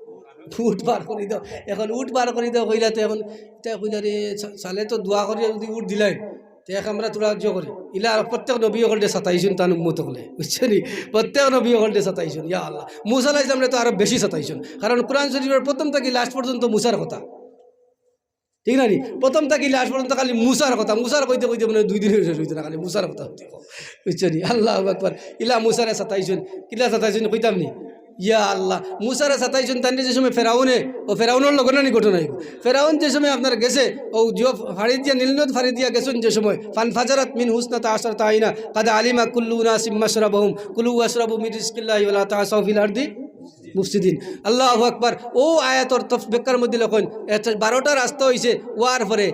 উট বার করি দেও। এখন উট বার করি দেও কইলা, তে এখন ইতা কইলা রে, সা-, সালে তো দোয়া করি যদি উট দিলাই, তে এক আমরা তোরা ইয়ে করি। ইলা আর প্রত্যেক নবী অকলরে সাতাইছইন তান উম্মত অকলে, বুঝছো নি? প্রত্যেক নবী অকলরে সাতাইছইন, ইয়া আল্লাহ। মুসা আলাইহিস সালামরে তো আরো বেশি সাতাইছইন, কারণ কোরআন শরীফর প্রথম থাকি last পর্যন্ত মুসার কথা, ঠিক না নি? প্রথম থাকি last পর্যন্ত খালি মুসার কথা, মুসার কইতে কইতে মনে অয় দুই দিনর শেষ অইতো না, খালি মুসার কথা কইতে কও, বুঝছো নি? আল্লাহু আকবার। ইলা মুসারে সাতাইছইন, কিলা সাতাইছইন কইতাম নি? ইয়া আল্লাহ, মুসারে সাতাইছইন, তানরে যে সময় ফেরাউনে, ও ফেরাউনর লগে নানি ঘটনা অইবো। ফেরাউন যে সময় আপনার গেছে, ও জিও ফাড়ি দিয়া, নীলনদ ফাড়ি দিয়া গেছইন যে সময়, ফানফাজারাত মিনহু ইসনাতা আশরাতা আইনা, কাদ আলিমা কুল্লু উনাসিম মাশরাবাহুম, কুলু ওয়াশরাবু মিন রিজকিল্লাহি ওয়ালা তাআসাউ ফিল আরদি মুফসিদিন। আল্লাহু আকবার। অউ আয়াতর তফ-, ব্যাখ্যার মধ্যে লেখইন, এত বারোটা রাস্তা অইছে, ওয়ার পরে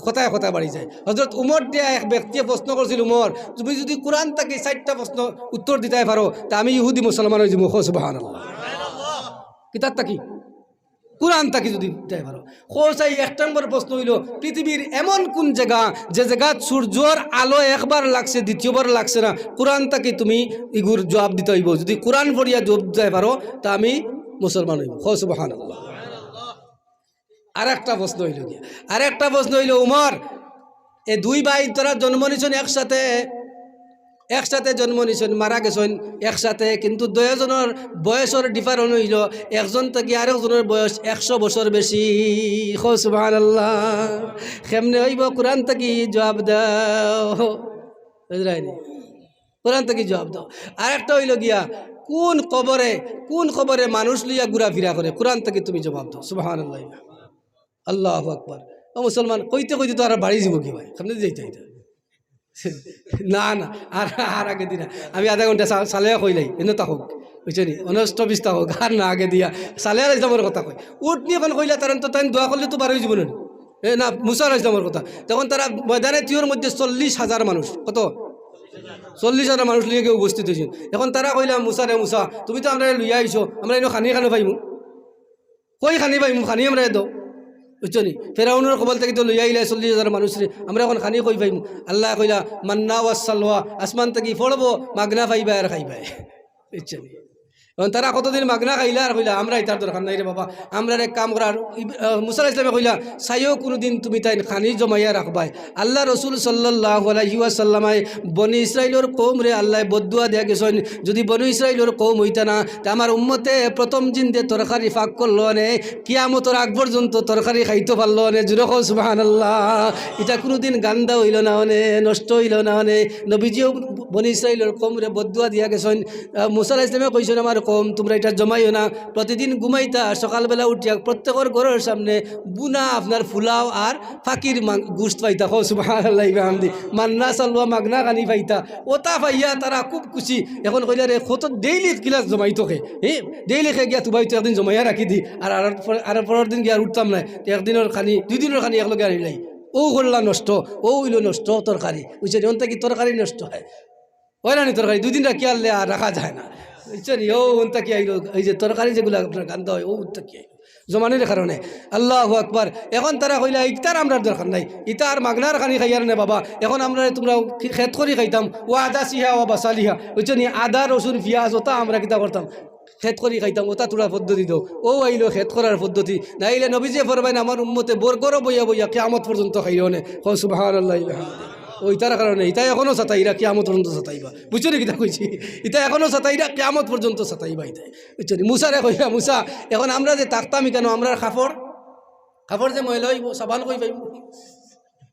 কথায় কথায় বাড়ি যায়। হযরত উমর দিয়া এক ব্যক্তিয়ে প্রশ্ন করছিল, "উমর, তুমি যদি কোরআন থাকি চাইরটা প্রশ্ন উত্তর দিতায় পারো, তে আমি ইহুদি মুসলমান অইযিমু।" কও সুবহানাল্লাহ। কিতার থাকি? কোরআন থাকি যদি দিতায় পারো। কও চাই, এক নম্বর প্রশ্ন অইলো, পৃথিবীর এমন কুন জাগা, যে জাগাত সূর্যর আলো একবার লাগছে, দ্বিতীয়বার লাগছে না? কোরআন থাকি তুমি ইগুর জবাব দিতায় অইবো। যদি কোরআন পড়িয়া জবাব দিতায় পারো, তে আমি মুসলমান অইমু। কও সুবহানাল্লাহ। আরেকটা প্রশ্ন অইলো গিয়া, আরেকটা প্রশ্ন অইলো, উমর, এ দুই ভাই তারা জন্ম নিছইন একসাথে, একসাথে জন্ম নিছইন, মারা গেছইন একসাথে, কিন্তু দুইজনর বয়সর difference অইলো, একজন থাকি আরেকজনর বয়স একশো বছর বেশি। কও সুবহানাল্লাহ। কেমনে অইবো? কোরআন থাকি জবাব দেও। বুঝরায়নি? কোরআন থাকি জবাব দেও। আরেকটা অইলো গিয়া, কুন কবরে, কুন কবরে মানুষ লইয়া ঘুরাফিরা করে? কোরআন থাকি তুমি জবাব দেও। সুবহানাল্লাহ। আল্লাহু আকবার। ও মুসলমান, কইতে কইতে তো আর বাড়ি যিবোগি ভাই, সামনে যাইতে যাইতে। না, না, আর, আর আগে দিনা। আমি আধা ঘন্টা সা-, সালেহ কইলাই, এনে তা হোক, বুঝছো নি? অনষ্ট বিস্তা হোক, আর না আগে দিয়া। সালেহ আলাইহিস সালামর কথা কই। উট নিয়া অখন কইলা, তারা তো তাইন দোয়া করলে তো বার অইযিবো না। এ না, মুসা আলাইহিস সালামর কথা। তখন তারা ময়দানে তিওর মধ্যে চল্লিশ হাজার মানুষ, কত? চল্লিশ হাজার মানুষ লইয়া গিয়া উপস্থিত অইছইন। অখন তারা কইলা, "মুসা রে মুসা, তুমি তো আমরারে লইয়া আইছো, আমরা ইনো খানি কেনে পাইমু?" কই খানি পাইমু? খানি আমরারে দেও। বুঝছো নি? ফেরাউনর কবল থাকি তো লইয়া আইলায় চল্লিশ হাজার মানুষরে, আমরা অখন খানি কই পাইমু? আল্লায় কইলা, "মান্না ওয়া সালওয়া, আসমান থাকি পড়বো, মাগনা পাইবায় আর খাইবায়।" বুঝছো নি? অখন তারা কতদিন মাগনা খাইলা আর কইলা, "আমরা ইতার দরকার নাই রে বাবা, আমরার এক কাম করার।" ইব-, আহ, মুসা আলাইহিস সালামে কইলা, "চাইও কুনুদিন তুমি তাইন খানি জমাইয়া রাখবায়।" আল্লার রসুল সাল্লাল্লাহু আলাইহি ওয়াসাল্লামে বনি ইসরাইলর কওমরে আল্লায় বদদুয়া দিয়া গেছইন, যদি বনি ইসরাইলর কওম অইতা না, তে আমার উম্মতে প্রথম জিন্দে তরকারি ফাক করলো অনে, কিয়ামতর আগ পর্যন্ত তরকারি খাইতো পারলো অনে। জুরে কও সুবহানাল্লাহ। ইটা কুনুদিন গান্দা অইলো না অনে, নষ্ট অইলো না অনে। নবীজিও বনি ইসরাইলর কওমরে বদদুয়া দিয়া গেছইন। আহ, মুসা আলাইহিস সালামে কইছইন, "আমার কওম, তুমরা ইটা জমাইও না।" প্রতিদিন ঘুমাইতা, সকালবেলা উঠিয়া প্রত্যেকর ঘরর সামনে বুনা আপনার ফুলাও আর ফাকির মাং-, গুস্ত পাইতা। কও সুবহানাল্লাহি বিহামদি। মান্না সালওয়া মাগনা খানি পাইতা। ওটা পাইয়া তারা খুব খুশি। এখন কইলা রে, কত ডেইলি গিলাস জমাইতো কে, হে? ডেইলি কে গিয়া তুবাইতো, একদিন জমাইয়া রাখি দি, আর, আর পর-, আর পরের দিন গিয়া আর উঠতাম নায়। একদিনর খানি, দুই দিনর খানি একলগে আনিলাই। ও করলা নষ্ট, ও অইলো নষ্ট তরকারি। বুঝছনি? অন থাকি তরকারি নষ্ট হয়। অয় না নি তরকারি? দুই দিন রাখিয়া আনলে আর রাখা যায় না। বুঝছনি? ও অন থাকি আইলো, এই যে তরকারি যেগুলা আপনার গান্দা হয়, ও অন থাকি আইলো। জমানির কারণে। আল্লাহু আকবার। এখন তারা কইলা, "ইতার আমরার দরকার নাই। ইতা আর মাগনার খানি খাইয়ার নে বাবা। এখন আমরা তুমরা খে-, খেত করি খাইতাম। ওয়া আদাসিহা ওয়া বাসালিহা।" বুঝছনি? আদা, রসুন, পিয়াজ, ওটা আমরা কিতা করতাম? খেত করি খাইতাম, ওটা তুরা পদ্ধতি দেও। ও আইলো খেত করার পদ্ধতি। নাইলে নবীজিয়ে ফরমাইন, "আমার উম্মতে বরগরো বইয়া বইয়া কিয়ামত পর্যন্ত খাইও নে।" কও সুবহানাল্লাহি বিহামদি। ও ইতার কারণে, ইতা এখনো সাতাইরা, কিয়ামত পর্যন্ত সাতাইবা। বুঝছনি কিতা কইছি? ইতা এখনো সাতাইরা, কিয়ামত পর্যন্ত সাতাইবা ইতায়। বুঝছনি? মুসারে কইলা, "মুসা, এখন আমরা যে থাকতাম ইখানো, আমরার কাপড়, কাপড় যে ময়লা অইবো, সাবান কই পাইমু?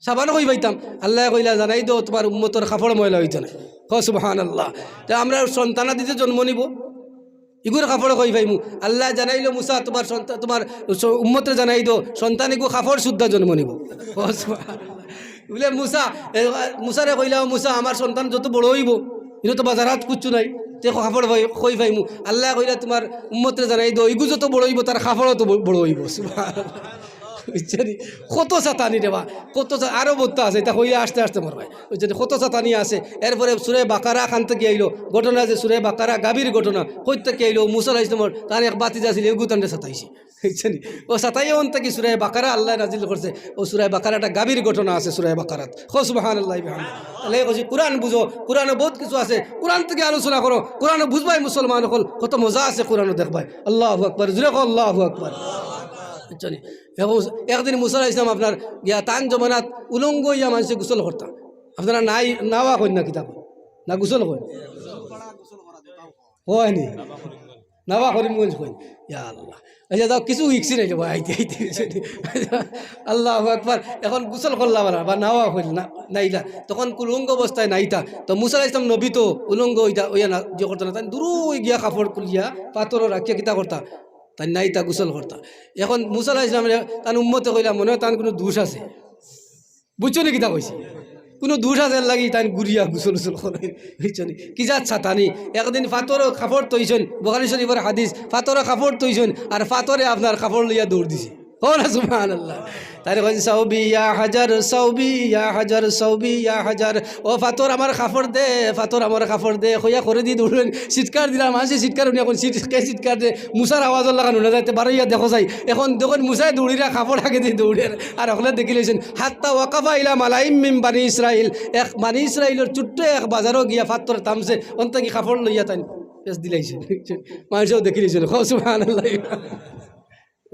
সাবান কই পাইতাম?" আল্লায় কইলা, "জানাই দেও, তুমার উম্মতর কাপড় ময়লা অইতো নায়।" কও সুবহানাল্লাহ। তে আমরার সন্তানাদি যে জন্ম নিবো, ইগুর কাপড় কই পাইমু? আল্লায় জানাইলো, "মুসা, তুমার সন্তা-, তুমার স-, উম্মতরে জানাই দেও, সন্তান ইগু কাপড় শুদ্ধা জন্ম নিবো।" কও সুবহানাল্লাহ। বুলে মুসা, এ, মুসারে কইলা, "ও মুসা, আমার সন্তান যত বড় অইবো, ইনো তো বাজারাত কুচ্ছু নাই, তে কাপড় কই-, কই পাইমু?" আল্লায় কইলা, "তুমার উম্মতরে জানাই দেও, ইগু যত বড় অইবো, তার কাপড়ও তো ব-, বড় অইবো।" সুবহানাল্লাহ। বুঝছনি? কত সাতানি রে বা, কত সা-, আরো বত্তা আছে, ইতা কইলে আস্তে আস্তে মরবায়। বুঝছনি? কত সাতানি আছে। এরপরে সূরা বাকারা খান থাকি আইলো, ঘটনা যে সূরা বাকারা গাভীর ঘটনা, কই থাকি আইলো? মুসা আলাইহিস সালামর তান এক ভাতিজা আছিল, এগু তানরে সাতাইছে। বুঝছনি? ও সাতাইয়া অন থাকি সূরা বাকারা আল্লায় নাজিল করছে। ও সূরা বাকারাটা গাভীর ঘটনা আছে সূরা বাকারাত। কও সুবহানাল্লাহি বিহামদি। তাইলে কইছি, কুরআন বুঝো, কুরআনো বউত কিছু আছে, কুরআন থাকি আলোচনা করো, কুরআনো বুঝবায় মুসলমান অকল, কত মজা আছে কুরআনো দেখবায়। আল্লাহু আকবার, জোরে কও আল্লাহু আকবার। বুঝছনি? এবং একদিন মুসা আলাইহিস সালাম আপনার গিয়া তান জমানাত উলঙ্গ অইয়া মানষে গোসল করতা। আপনারা নাই, নাওয়া কইন না কিতা কইন? না গোসল কইন? কইন নি? নাওয়া করিমগঞ্জ কইন। ইয়া আল্লাহ। আচ্ছা, যাও, কিছু ইকছি নাই রে ভাই, আইতে, আইতে, আইতে। আল্লাহু আকবার। এখন গোসল করলা বালা, বা নাওয়া কইল না, নাইলা। তখন কুলঙ্গ অবস্থায় নাইতা। তো মুসা আলাইহিস সালাম নবী তো উলঙ্গ অইতা, অইয়া না, ইয়ে করতা না। তাইন দূরো গিয়া কাপড় খুলিয়া, পাথরো রাখিয়া কিতা করতা? তাইন নাইতা, গোসল করতা। এখন মুসা আলাইহিস সালামরে তান উম্মতে কইলা, "মনে হয় তান কুনু দোষ আছে।" বুঝছনি কিতা কইছি? কুনু দোষ আছে এর লাগি তাইন ঘুরিয়া গোসল উসল করইন। বুঝছনি? কি জাত সাতানি। একদিন পাথরো কাপড় থইছইন, বুখারী শরীফর হাদিস, পাথরো কাপড় থইছইন, আর পাথরে আপনার কাপড় লইয়া দৌড় দিছে। কও না সুবহানাল্লাহ। তাইন কইন, "সাউবি ইয়া হাজার, সাউবি ইয়া হাজার, সাউবি ইয়া হাজার।" "ও পাথর, আমার কাপড় দে, পাথর, আমার কাপড় দে।" কইয়া করেদি দৌড়ইন, চিৎকার দিলা, মানষে চিৎকার হুনিয়া কইন, "চিৎ-, কে চিৎকার দে?" মুসার আওয়াজর লাখান হুনা যাইতে, বারইয়া দেখো চাই। এখন দেখইন মুসায় দৌড়িরা কাপড় আগে দি দৌড়ের। আর অকলে দেখিলাইছইন, "হাত্তা ওয়াকাফা ইলা মালাইম মিন বানি ইসরাইল।" এক বানি ইসরাইলর ছোট্ট এক বাজারো গিয়া পাথর থামছে, অন থাকি কাপড় লইয়া তাইন পেছ দিলাইছইন। মানষেও দেখিলাইছইন। কও সুবহানাল্লাহ।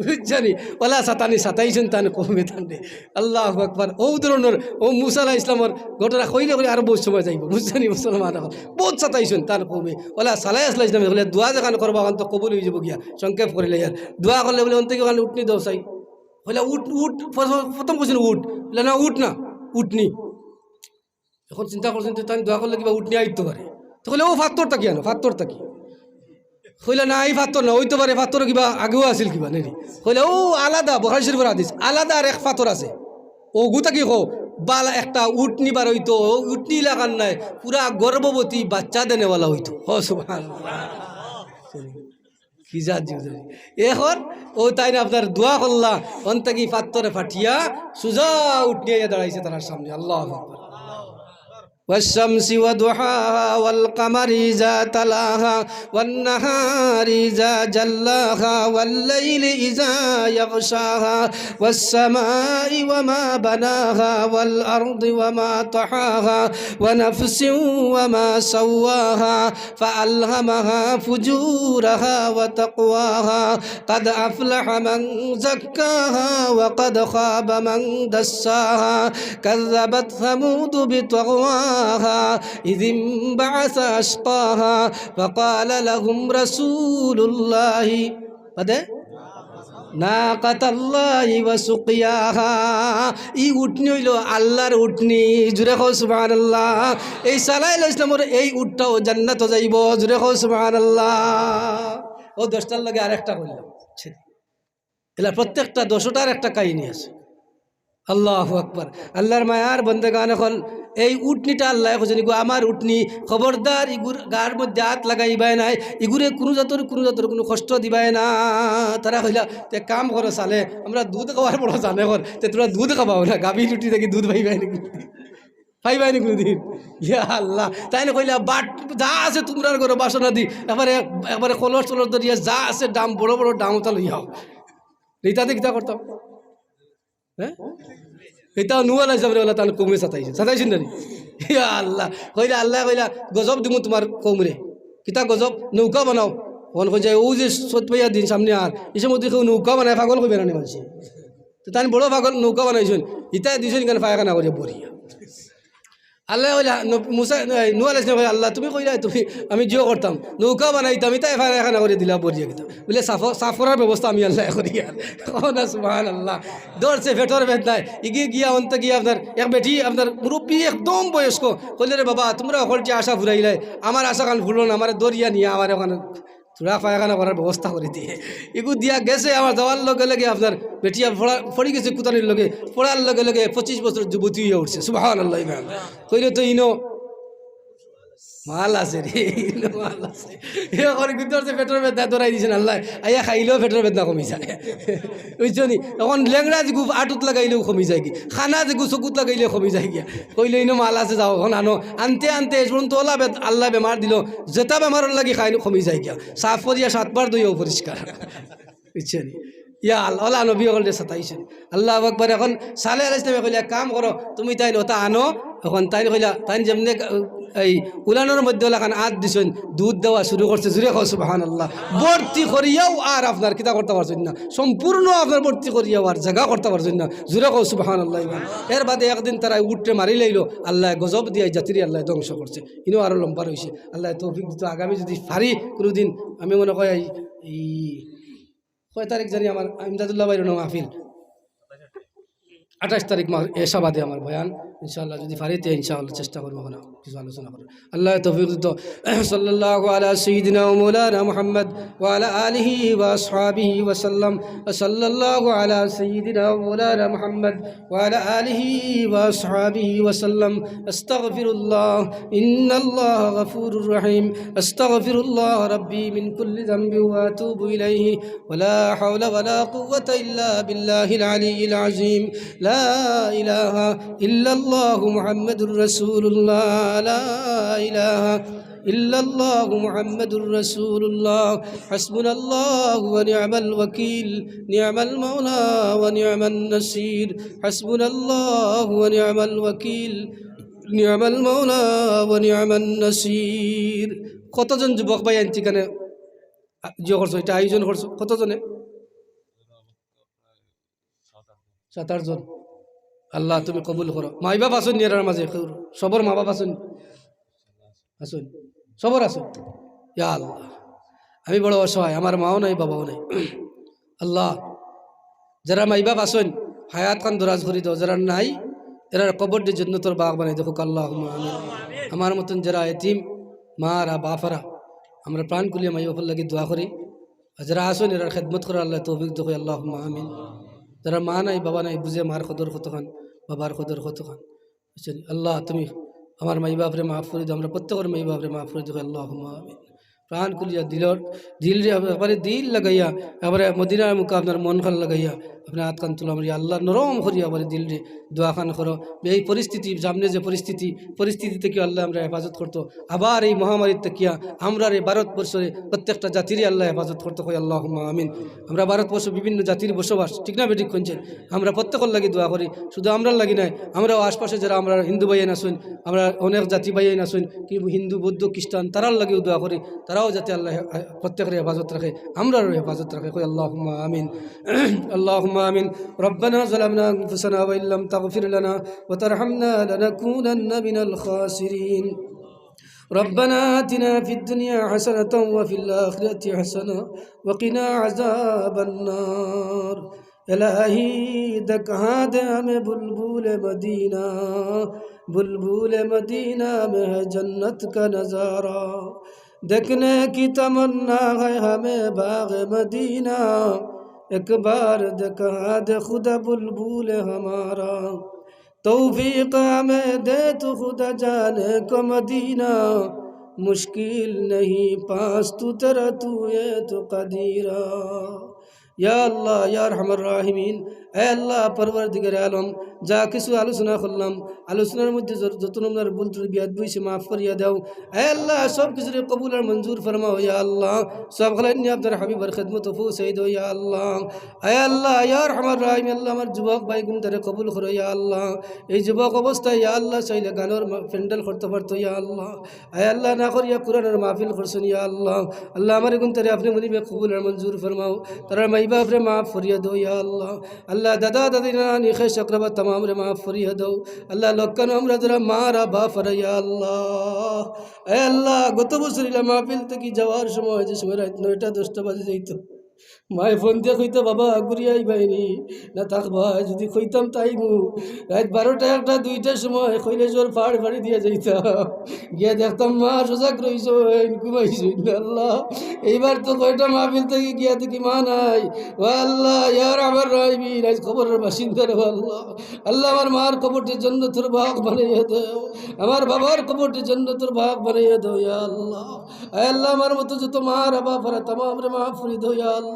বুঝছনি? ওলা সাতানি সাতাইছইন তান কওমে তানরে। আল্লাহু আকবার। অউ ধরনর, অউ মুসা আলাইহিস সালামর ঘটনা কইলে কইলে আরো বউত সময় যাইবো। বুঝছনি মুসলমান অকল? বউত সাতাইছইন তান কওমে। ওলা সালাই আলাইহিস সালামে কইলা, "দোয়া যেখান করবা, অখান তো কবুল অইযিবো গিয়া।" সংক্ষেপ করিলাইয়ার। দোয়া করলে বুলে, "অন থাকি অখান উটনি দেও চাই।" কইলা, "উট, উট।" প্রথম, প্রথম কইছইন, "উট।" কইলা, "না, উট না, উটনি।" এখন চিন্তা করছইন, তে তাইন দোয়া করলে কিবা উটনি আইতো পারে। তে কইলা, "অউ পাথর থাকি আনো, পাথর থাকি।" কইলা, "না, ই পাথর না, অইতো পারে, পাথর কিবা আগেও আছিল কিবা, নানি?" কইলা, "অউ আলাদা, বুখারী শরীফর হাদিস, আলাদা আরেক পাথর আছে। অগু থাকি কও, বালা একটা উটনি বার অইতো, অউ উটনি লাখান নায়, পুরা গর্ভবতী বাচ্চা দেনেওয়ালা অইতো।" কও সুবহানাল্লাহ। কি জাত জীবজন্তু। এখন অউ তাইন আপনার দোয়া করলা, অন থাকি পাথরে ফাটিয়া সুজা উটনি আইয়া দাঁড়াইছে তারার সামনে। আল্লাহু আকবার। والشمس وضحاها والقمر إذا تلاها والنهار إذا جلاها والليل إذا يغشاها والسماء وما بناها والأرض وما طحاها ونفس وما سواها فألهمها فجورها وتقواها قد أفلح من زكاها وقد خاب من دساها كذبت ثمود بطغواها إذ انبعث أشقاها فقال لهم رسول الله বাদে নাকাতাল্লাহি ওয়া সুকিয়াহা। ই উটনি অইলো আল্লার উটনি। জুরে কও সুবহানাল্লাহ। এই সালেহ আলাইহিস সালামর এই উটটাও জান্নাতো যাইবো। জুরে কও সুবহানাল্লাহ। অউ দশটার লগে আরেকটা কইলাম। ইলা প্রত্যেকটা দশটার একটা কাহিনী আছে। আল্লাহু আকবার। আল্লার মায়ার বন্দেগান অকল, এই উটনিটা আল্লায় কইছইন, "ইগু আমার উটনি, খবরদার ইগুর গার মধ্যে আত লাগাইবায় নায়, ইগুরে কুনু জাতর, কুনু জাতর কুনু কষ্ট দিবায় না।" তারা কইলা, "তে কাম করো সালেহ, আমরা দুধ খাওয়ার বড় জানে কর, তে তুমরা দুধ খাবাও না, গাভী উটনি থাকি দুধ পাইবায় নি কুনুদিন? পাইবায় নি কুনুদিন?" ইয়া আল্লাহ, তাইন কইলা, "বাট যা আছে তুমরার ঘরো বাসনাদি, একবারে, একবারে কলস টলস ধরিয়া যা আছে ড্রাম, বড় বড় ড্রাম অতা লইয়া আও।" ইতাতে কিতা করতাম? হ্যাঁ? ইতা নূহ আলাইহিস সালামরে অলা তান কওমে সাতাইছইন। সাতাইছইন না নি? ইয়া আল্লাহ। কইলা, আল্লায় কইলা, "গজব দিমু তুমার কওমরে।" কিতা গজব? "নৌকা বানাও।" অখন কই যায়, "অউ যে সতপইয়া দিন সামনে আর, ই সময় যদি কেউ নৌকা বানায়, পাগল কইবা না নি মানষে?" তে তাইন বড় পাগল, নৌকা বানাইছইন। ইতায় দিছইন কেনে পায়খানা করিয়া ভরিয়া। আল্লায় কইলা, নব-, মুসা, এই, নূহ আলাইহিস সালামে কইলা, "আল্লাহ, তুমি কইলায় তুমি, আমি জিও করতাম, নৌকা বানাইতাম, ইতায় পায়খানা করিয়া দিলা ভরিয়া কিতা?" বুলে, "সাফ, সাফ করার ব্যবস্থা আমি আল্লায় করিয়ার।" কও না সুবহানাল্লাহ। ধরছে পেটর বেদনায়, ইগিয়ে গিয়া অন্তে গিয়া আপনার এক বেটি, আপনার মুরব্বি একদম বয়স্ক, কইলে, "রে বাবা, তুমরা হকলটি আশা ফুরাইলায়, আমার আশাখান ফুরলো না, আমারে ধরিয়া নিয়া আমারে অখান থুড়া পায়খানা করার ব্যবস্থা করি দে।" ইগু দিয়া গেছে, আমার যাওয়ার লগে লগে আপনার বেটিয়া পড়া-, পড়ি গেছে কুতানির লগে, পড়ার লগে লগে পঁচিশ বছর যুবতী অইয়া উঠছে। সুবহানাল্লাহ। ইমান কইলে তো ইনো মাল আছে রে, ইনো মাল আছে। এ অখন কিন্তু অইছে পেটর বেদনা ধরাই দিছইন আল্লায়, আইয়া খাইলেও পেটর বেদনা কমি যায়। বুঝছো নি? অখন লেংড়া যেগু আটুত লাগাইলেও কমি যায়গি, কানা যেগু চকুত লাগাইলেও কমি যায়গি। কইলে, "ইনো মাল আছে, যাও, অখন আনো।" আনতে আনতে শেষ পর্যন্ত অলা বেদ-, আল্লায় বেমার দিলো, যেটা বেমারর লাগি খাইল কমি যায়গি। সাফ করিয়া সাতবার ধইয়াও পরিষ্কার। বুঝছো নি? ইয়া আল্লাহ, অলা নবী অকলরে সাতাইছইন। আল্লাহু আকবার। অখন সালেহ আলাইহিস সালামে কইলা, "এক কাম করো, তুমি তাইন অতা আনো।" অখন তাইন কইলা, তাইন যেমনে, এই উলানর মধ্যে অলাখান আত দিছইন, দুধ দেওয়া শুরু করছে। জুরে কও সুবহানাল্লাহ। ভর্তি করিয়াও আর আপনার কিতা করতা পারছইন না, সম্পূর্ণ আপনার ভর্তি করিয়াও আর জাগা করতা পারছইন না। জুরে কও সুবহানাল্লাহ। এর বাদে একদিন তারা উটরে মারি লাইলো, আল্লায় গজব দিয়া জাতিরে আল্লায় ধ্বংস করছে। ইনো আরো লম্বা রইছে, আল্লায় তৌফিক দিতো। আগামী যদি পারি কুনুদিন, আমি মনে করি এই, এই কয় তারিখ জানি আমার ইমদাদুল্লাহ ভাইর অনো মাহফিল, আঠাইশ তারিখ মা-, এশা বাদে আমার বয়ান, ইনশাআল্লাহ যদি পারি তে ইনশাআল্লাহ চেষ্টা করমু অখানো কিছু আলোচনা করার। আল্লায় তৌফিক দিতো। সাল্লাল্লাহু আলা সাইয়্যিদিনা ওয়া মাওলানা মুহাম্মদ ওয়া আলা আলিহি ওয়া আসহাবিহি ওয়া সাল্লাম। সাল্লাল্লাহু আলা সাইয়্যিদিনা ওয়া মাওলানা মুহাম্মদ وعلى آله وأصحابه وسلم. أستغفر الله، إن الله غفور رحيم. أستغفر الله ربي من كل ذنب وأتوب إليه. ولا حول ولا قوة إلا بالله العلي العظيم. لا إله إلا الله محمد رسول الله. لا إله إلا الله محمد رسول الله. حسبنا الله ونعم الوكيل. نعم المولى ونعم النصير. حسبنا الله ونعم الوكيل. نعم المولى ونعم النصير. কতজন যুবক ভাই আনছি এখানে, আ, ইয়ে করছো, এটা আয়োজন করছো? কতজনে? সাত আটজন। আল্লাহ, তুমি কবুল করো। মা বাপ আছইন নি এরার মাঝে? কেউ, সবর মা বাপ আছইন? আছইন। সবর আছইন। ইয়া আল্লাহ, আমি বড় অসহায়, আমার মাও নাই, বাবাও নাই। আল্লাহ, যেরার মা বাপ আছইন, হায়াত খান দরাজ করি দেও, যেরার নাই, এরার কবররে জন্নতর বাগ বানাই দেউক, আল্লাহুম্মা আমিন। আমার মতন যেরা এতিম মা আর বাপ আরা, আমরা প্রাণ খুলিয়া মা বাপর লাগি দোয়া করি। আর যেরা আছইন, এরার খেদমত করার আল্লাহ তৌফিক দেউক, আল্লাহুম্মা আমিন। যেরার মা নাই, বাবা নাই, বুঝে মার কদর কতখান, বাবার কদর কতখান। বুঝছইন? আল্লাহ, তুমি আমার মা বাপরে মাফ করি দেও, আমরা প্রত্যেকর মা বাপরে মাফ করি দেউক, আল্লাহুম্মা আমিন। প্রাণ খুলিয়া দিলর, দিলরে একবারে দিল লাগাইয়া, একবারে মদিনার মুখে আপনার মন খান লাগাইয়া, আপনার আত খান তুলা মারিয়া, আল্লাহ নরম করিয়া একবারে দিলরে দোয়া খান করো। এই পরিস্থিতি, সামনে যে পরিস্থিতি, পরিস্থিতি থাকিয়া আল্লাহ আমরারে হেফাজত করতো। আবার এই মহামারীর থাকিয়া আমরারে ভারতবর্ষরে প্রত্যেকটা জাতিরে আল্লাহ হেফাজত করতো, কই আল্লাহুম্মা আমিন। আমরা ভারতবর্ষ বিভিন্ন জাতির বসবাস, ঠিক না বেঠিক? কইন চাইন, আমরা প্রত্যেকর লাগি দোয়া করি, শুধু আমরার লাগি নায়, আমরাও আশপাশে যেরা আমরার হিন্দু ভাইয়াইন আছইন, আমরার অনেক জাতি ভাইয়াইন আছইন, কি হিন্দু, বৌদ্ধ, খ্রিস্টান, তারার লাগিও দোয়া করি, তারাও যাতে আল্লাহ হে-, প্রত্যেকরে হেফাজত রাখে, আমরারও হেফাজত রাখে, কই আল্লাহুম্মা আমিন। আল্লাহুম্মা আমিন। ربنا ظلمنا أنفسنا وإن لم تغفر لنا وترحمنا لنكونن من الخاسرين. ربنا آتنا في الدنيا حسنة وفي الآخرة حسنة وقنا عذاب النار. الہی، دکھا دے ہمیں بلبل مدینہ، بلبل مدینہ میں ہے جنت کا نظارہ۔ دیکھنے کی تمنا ہے ہمیں باغ مدینہ، ایک بار دکھا دے خدا بلبل ہمارا۔ توفیق ہمیں دے تو خدا جانے کو مدینہ، مشکل نہیں پاس تو تیرا تو یہ تو قدیرہ۔ یا اللہ، یا ارحم الراحمین، اے اللہ پروردگار আলম, যা কিছু আলোচনা করলাম, আলোচনার মধ্যে যত, যত নম্বর ভুল ত্রুটি বেয়াদবি অইছে মাফ করিয়া দাও। এ আল্লাহ, সব কিছুরে কবুল আর মঞ্জুর ফরমাও, ইয়া আল্লাহ। সব খালাইন নিয়া আপনার হাবিবের খেদমত পৌঁছাই দাও, ইয়া আল্লাহ। এ আল্লাহ, ইয়া আরহামার রাহিমিন, আল্লাহ, আমার যুবক ভাই গুনতারে কবুল করো, ইয়া আল্লাহ। এই যুবক অবস্থায়, ইয়া আল্লাহ, চাইলে গানের মা-, প্যান্ডেল করতে পারতো, ইয়া আল্লাহ। এ আল্লাহ, না করিয়া কোরআনের মাহফিল করছইন, ইয়া আল্লাহ। আল্লাহ, আমার গুনতারে আপনে মুনিবে কবুল আর মঞ্জুর ফরমাও। তারার মাই বাপরে মাফ করিয়া দাও, ইয়া আল্লাহ। আল্লাহ, দাদা দাদি নানা নানি খেশ আকরাবা তামামরে মাফ করিয়া দাও। আল্লাহ, লক্কানো আমরা যারা মা রা বাপ রা, ইয়া আল্লাহ। এ আল্লাহ, গত বছর ইলা মাহফিল থাকি যাওয়ার সময়, যে সময় রাইত নয়টা দশটা বাজি যাইতো, মায়ে ফোন দিয়া কইতা, "বাবা, ঘুরিয়া আইবায়নি না থাকবায়?" যদি কইতাম, "তাইমু।" রাইত বারোটা, একটা, দুইটার সময় কৈলাসহর পাহাড় ফাড়ি দিয়া যাইতাম, গিয়া দেখতাম মা সজাগ রইছইন, ঘুমাইছইন না। আল্লাহ, এইবার তো কয়টা মাহফিল থাকি গিয়া দেখি মা নাই। ও আল্লাহ, ইয়া আরহামার রাহিমিন, আইজ কবরর বাসিন্দা রে আল্লাহ। আল্লাহ, আমার মার কবরটি জান্নাতুল বাগ বানাইয়া দাও, আমার বাবার কবরটি জান্নাতুল বাগ বানাইয়া দাও, ইয়া আল্লাহ। আয় আল্লাহ, আমার মতো যত মা রা বাপ রা তামামরে মাফ করি দাও, ইয়া আল্লাহ।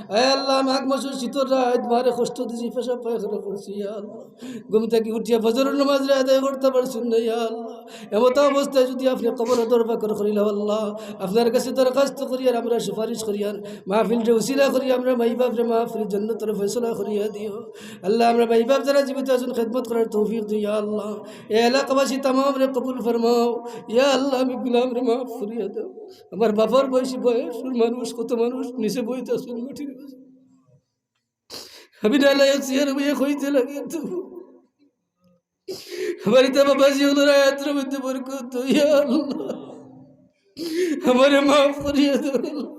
আয় আল্লাহ, মাঘ মাসর শীতর রাইত মারে কষ্ট দিছি, পেশাব পায়খানা করছি, ইয়া আল্লাহ। ঘুম থাকি উঠিয়া ফজরর নামাজরে আদায় করতা পারছইন না, ইয়া আল্লাহ। এমতা অবস্থায় যদি আপনে কবর দরবার করিলাও আল্লাহ, আপনার কাছে দরখাস্ত করিয়ার, আমরা সুপারিশ করিয়ার, মাহফিলরে উসিলা করি, আমরা মাই বাপরে মাফ করি, জান্নাতর ফয়সালা করিয়া দিও। আল্লাহ, আমরা মাই বাপ যারা জীবিত আছইন, খেদমত করার তৌফিক দিও, ইয়া আল্লাহ। এ এলাকাবাসী তামামরে কবুল ফরমাও, ইয়া আল্লাহ, আমি গুলামরে মাফ করিয়া দাও। আমার বাপর বয়সী বয়সর মানুষ, কত মানুষ নিচে বইতা আছইন মাটির মাঝে। আমি নালায়েক চেয়ারে বইয়া কইতে লাগে তো। আমার ইতা বাবাজি অকলর হায়াতর মধ্যে বরকত দাও, ইয়া আল্লাহ। আমারে মাফ করিয়া দাও।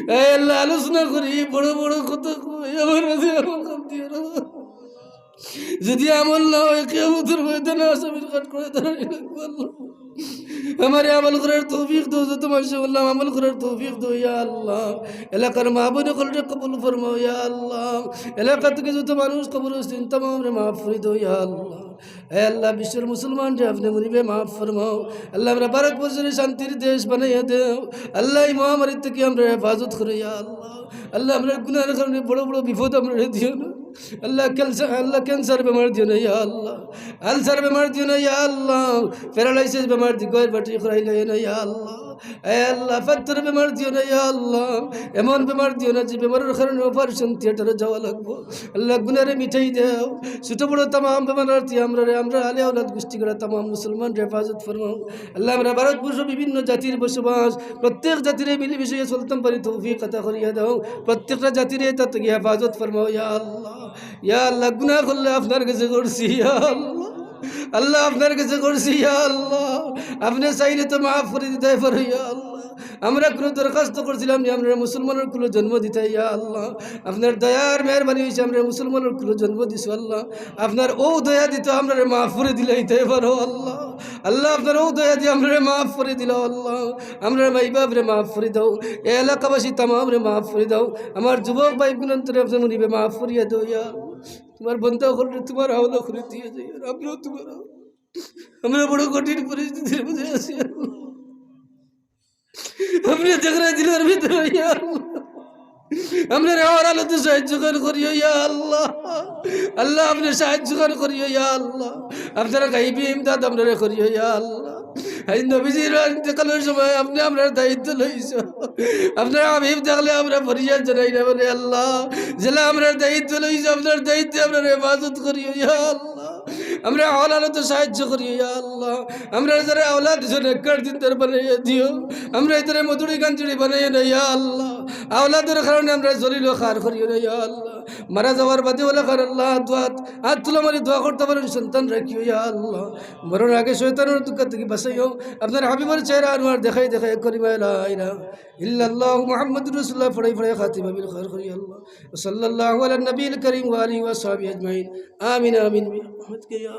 এ আল্লাহ, আলোচনা করি, বড় বড় কথা কই, আমার মাঝে আমল কম দিও না। যদি আমল না হয়, কিয়ামতর ময়দানে আসামির কাঠ করে দাঁড়াই লাগবো, আল্লাহ। আমারে আমল করার তৌফিক দাও, যত মানুষে বললাম আমল করার তৌফিক দাও, ইয়া আল্লাহ। এলাকার মা বোন অকলরে কবুল ফরমাও, ইয়া আল্লাহ। এলাকা থাকি যত মানুষ কবরো আছইন, তামামরে মাফ করি দাও, ইয়া আল্লাহ। এ আল্লাহ, বিশ্বর মুসলমানরে আপনে মুনিবে মাফ ফরমাও। আল্লাহ, আমরা ভারতবর্ষরে শান্তির দেশ বানাইয়া দাও। আল্লাহ, এই মহামারী থাকি আমরারে হেফাজত করো, ইয়া আল্লাহ। আল্লাহ, আমরার গুনার কারণে বড় বড় বিপদ আমরারে দিও না। আল্লাহ, ক্যান্সার, আল্লাহ, ক্যান্সার বেমার দিও না, ইয়া আল্লাহ। আলসার বেমার দিও না, ইয়া আল্লাহ। প্যারালাইসিস বেমার দি-, গয়ের বাটি খরাইলাইও না, ইয়া আল্লাহ। এ আল্লাহ, ফাত্তর বেমার দিও না, ইয়া আল্লাহ। এমন বেমার দিও না যে বেমারর কারণে অপারেশন থিয়েটারো যাওয়া লাগবো। আল্লাহ, গুনারে মিটাই দাও। ছোট বড় তামাম বেমার আরতি আমরারে, আমরার আলে আওলাদ গোষ্ঠী করা তামাম মুসলমানরে হেফাজত ফরমাও। আল্লাহ, আমরা ভারতবর্ষ বিভিন্ন জাতির বসবাস, প্রত্যেক জাতিরে মিলেমিশে চলতাম পারি তৌফিক আতা করিয়া দাও। প্রত্যেকটা জাতিরে ইতা থাকি হেফাজত ফরমাও, ইয়া আল্লাহ। ইয়া আল্লাহ, গুনা করলে আপনার কাছে করছি, ইয়া আল্লাহ। আল্লাহ, আপনার কাছে করছি, ইয়া আল্লাহ। আপনে চাইলে তো মাফ করি দিতায় পারো, ইয়া আল্লাহ। আমরা কুনু দরখাস্ত করছিলাম না, আমরারে মুসলমানর কুলো জন্ম দিতায়, ইয়া আল্লাহ। আপনার দয়ার মেহেরবানি অইছে, আমরারে মুসলমানর কুলো জন্ম দিছো, আল্লাহ। আপনার অউ দয়া দি তো আমরারে মাফ করি দিলাইতায় পারো, আল্লাহ। আল্লাহ, আপনার অউ দয়া দি আমরারে মাফ করি দিলাও, আল্লাহ। আমরার মাই বাপরে মাফ করি দাও, এ এলাকাবাসী তামামরে মাফ করি দাও। আমার যুবক ভাই গুনতারে আপনে মুনিবে মাফ করিয়া দাও, ইয়া আল্লাহ। তুমার বন্দা অকলরে তুমার হাওলা করি দিয়া যাই, আর আমরাও তুমার হাওলা। আমরা বড় কঠিন পরিস্থিতির মধ্যে আছি। আপনে দেখরা দিলর ভিতরে, ইয়া আল্লাহ। আমরারে হর হালতে সাহায্য খান করিও, ইয়া আল্লাহ। আল্লাহ, আপনে সাহায্য খান করিও, ইয়া আল্লাহ। আপনার গাইবি ইমদাদ আমরারে করিও, ইয়া আল্লাহ। এই নবীজির ইন্তেকালর সময় আপনে আমরার দায়িত্ব লইছো। আপনার হাবিব দেখলে আমরা ফরিয়াদ জানাই না বলে, আল্লাহ, যেলা আমরার দায়িত্ব লইছো, আপনার দায়িত্বে আমরারে হেফাজত করিও, ইয়া আল্লাহ। আমরা হর হালতে সাহায্য করিও, ইয়া আল্লাহ। আমরা যারা আওলাদ দিছো, নেককার দিনদার বানাইয়া দিও। আমরা ইতারে মধুরি গাঞ্জুরি বানাইও না, ইয়া আল্লাহ। আওলাদর কারণে আমরারে জলিল ও খার করিও না, ইয়া আল্লাহ। মারা যাওয়ার বাদে অলা খার আল্লাহ, দোয়া, আত তুলা মারি দোয়া করতা পারইন, সন্তান রাখিও, ইয়া আল্লাহ। মরণর আগে শয়তানর ধুকা থাকি বাঁচাইও। আপনার হাবিবর চেহারা আনোয়ার দেখাই দেখাই কলিমা লা ইলাহা ইল্লাল্লাহু মুহাম্মাদুর রাসূলুল্লাহ পড়াই পড়াই খাতিমা বিল খাইর করিও, ইয়া আল্লাহ। ওয়া সাল্লাল্লাহু আলা নবীল করিম ওয়া আলিহি ওয়া সাহবিহি আজমাইন। আমিন, আমিন, বিরহমাতিকা ইয়া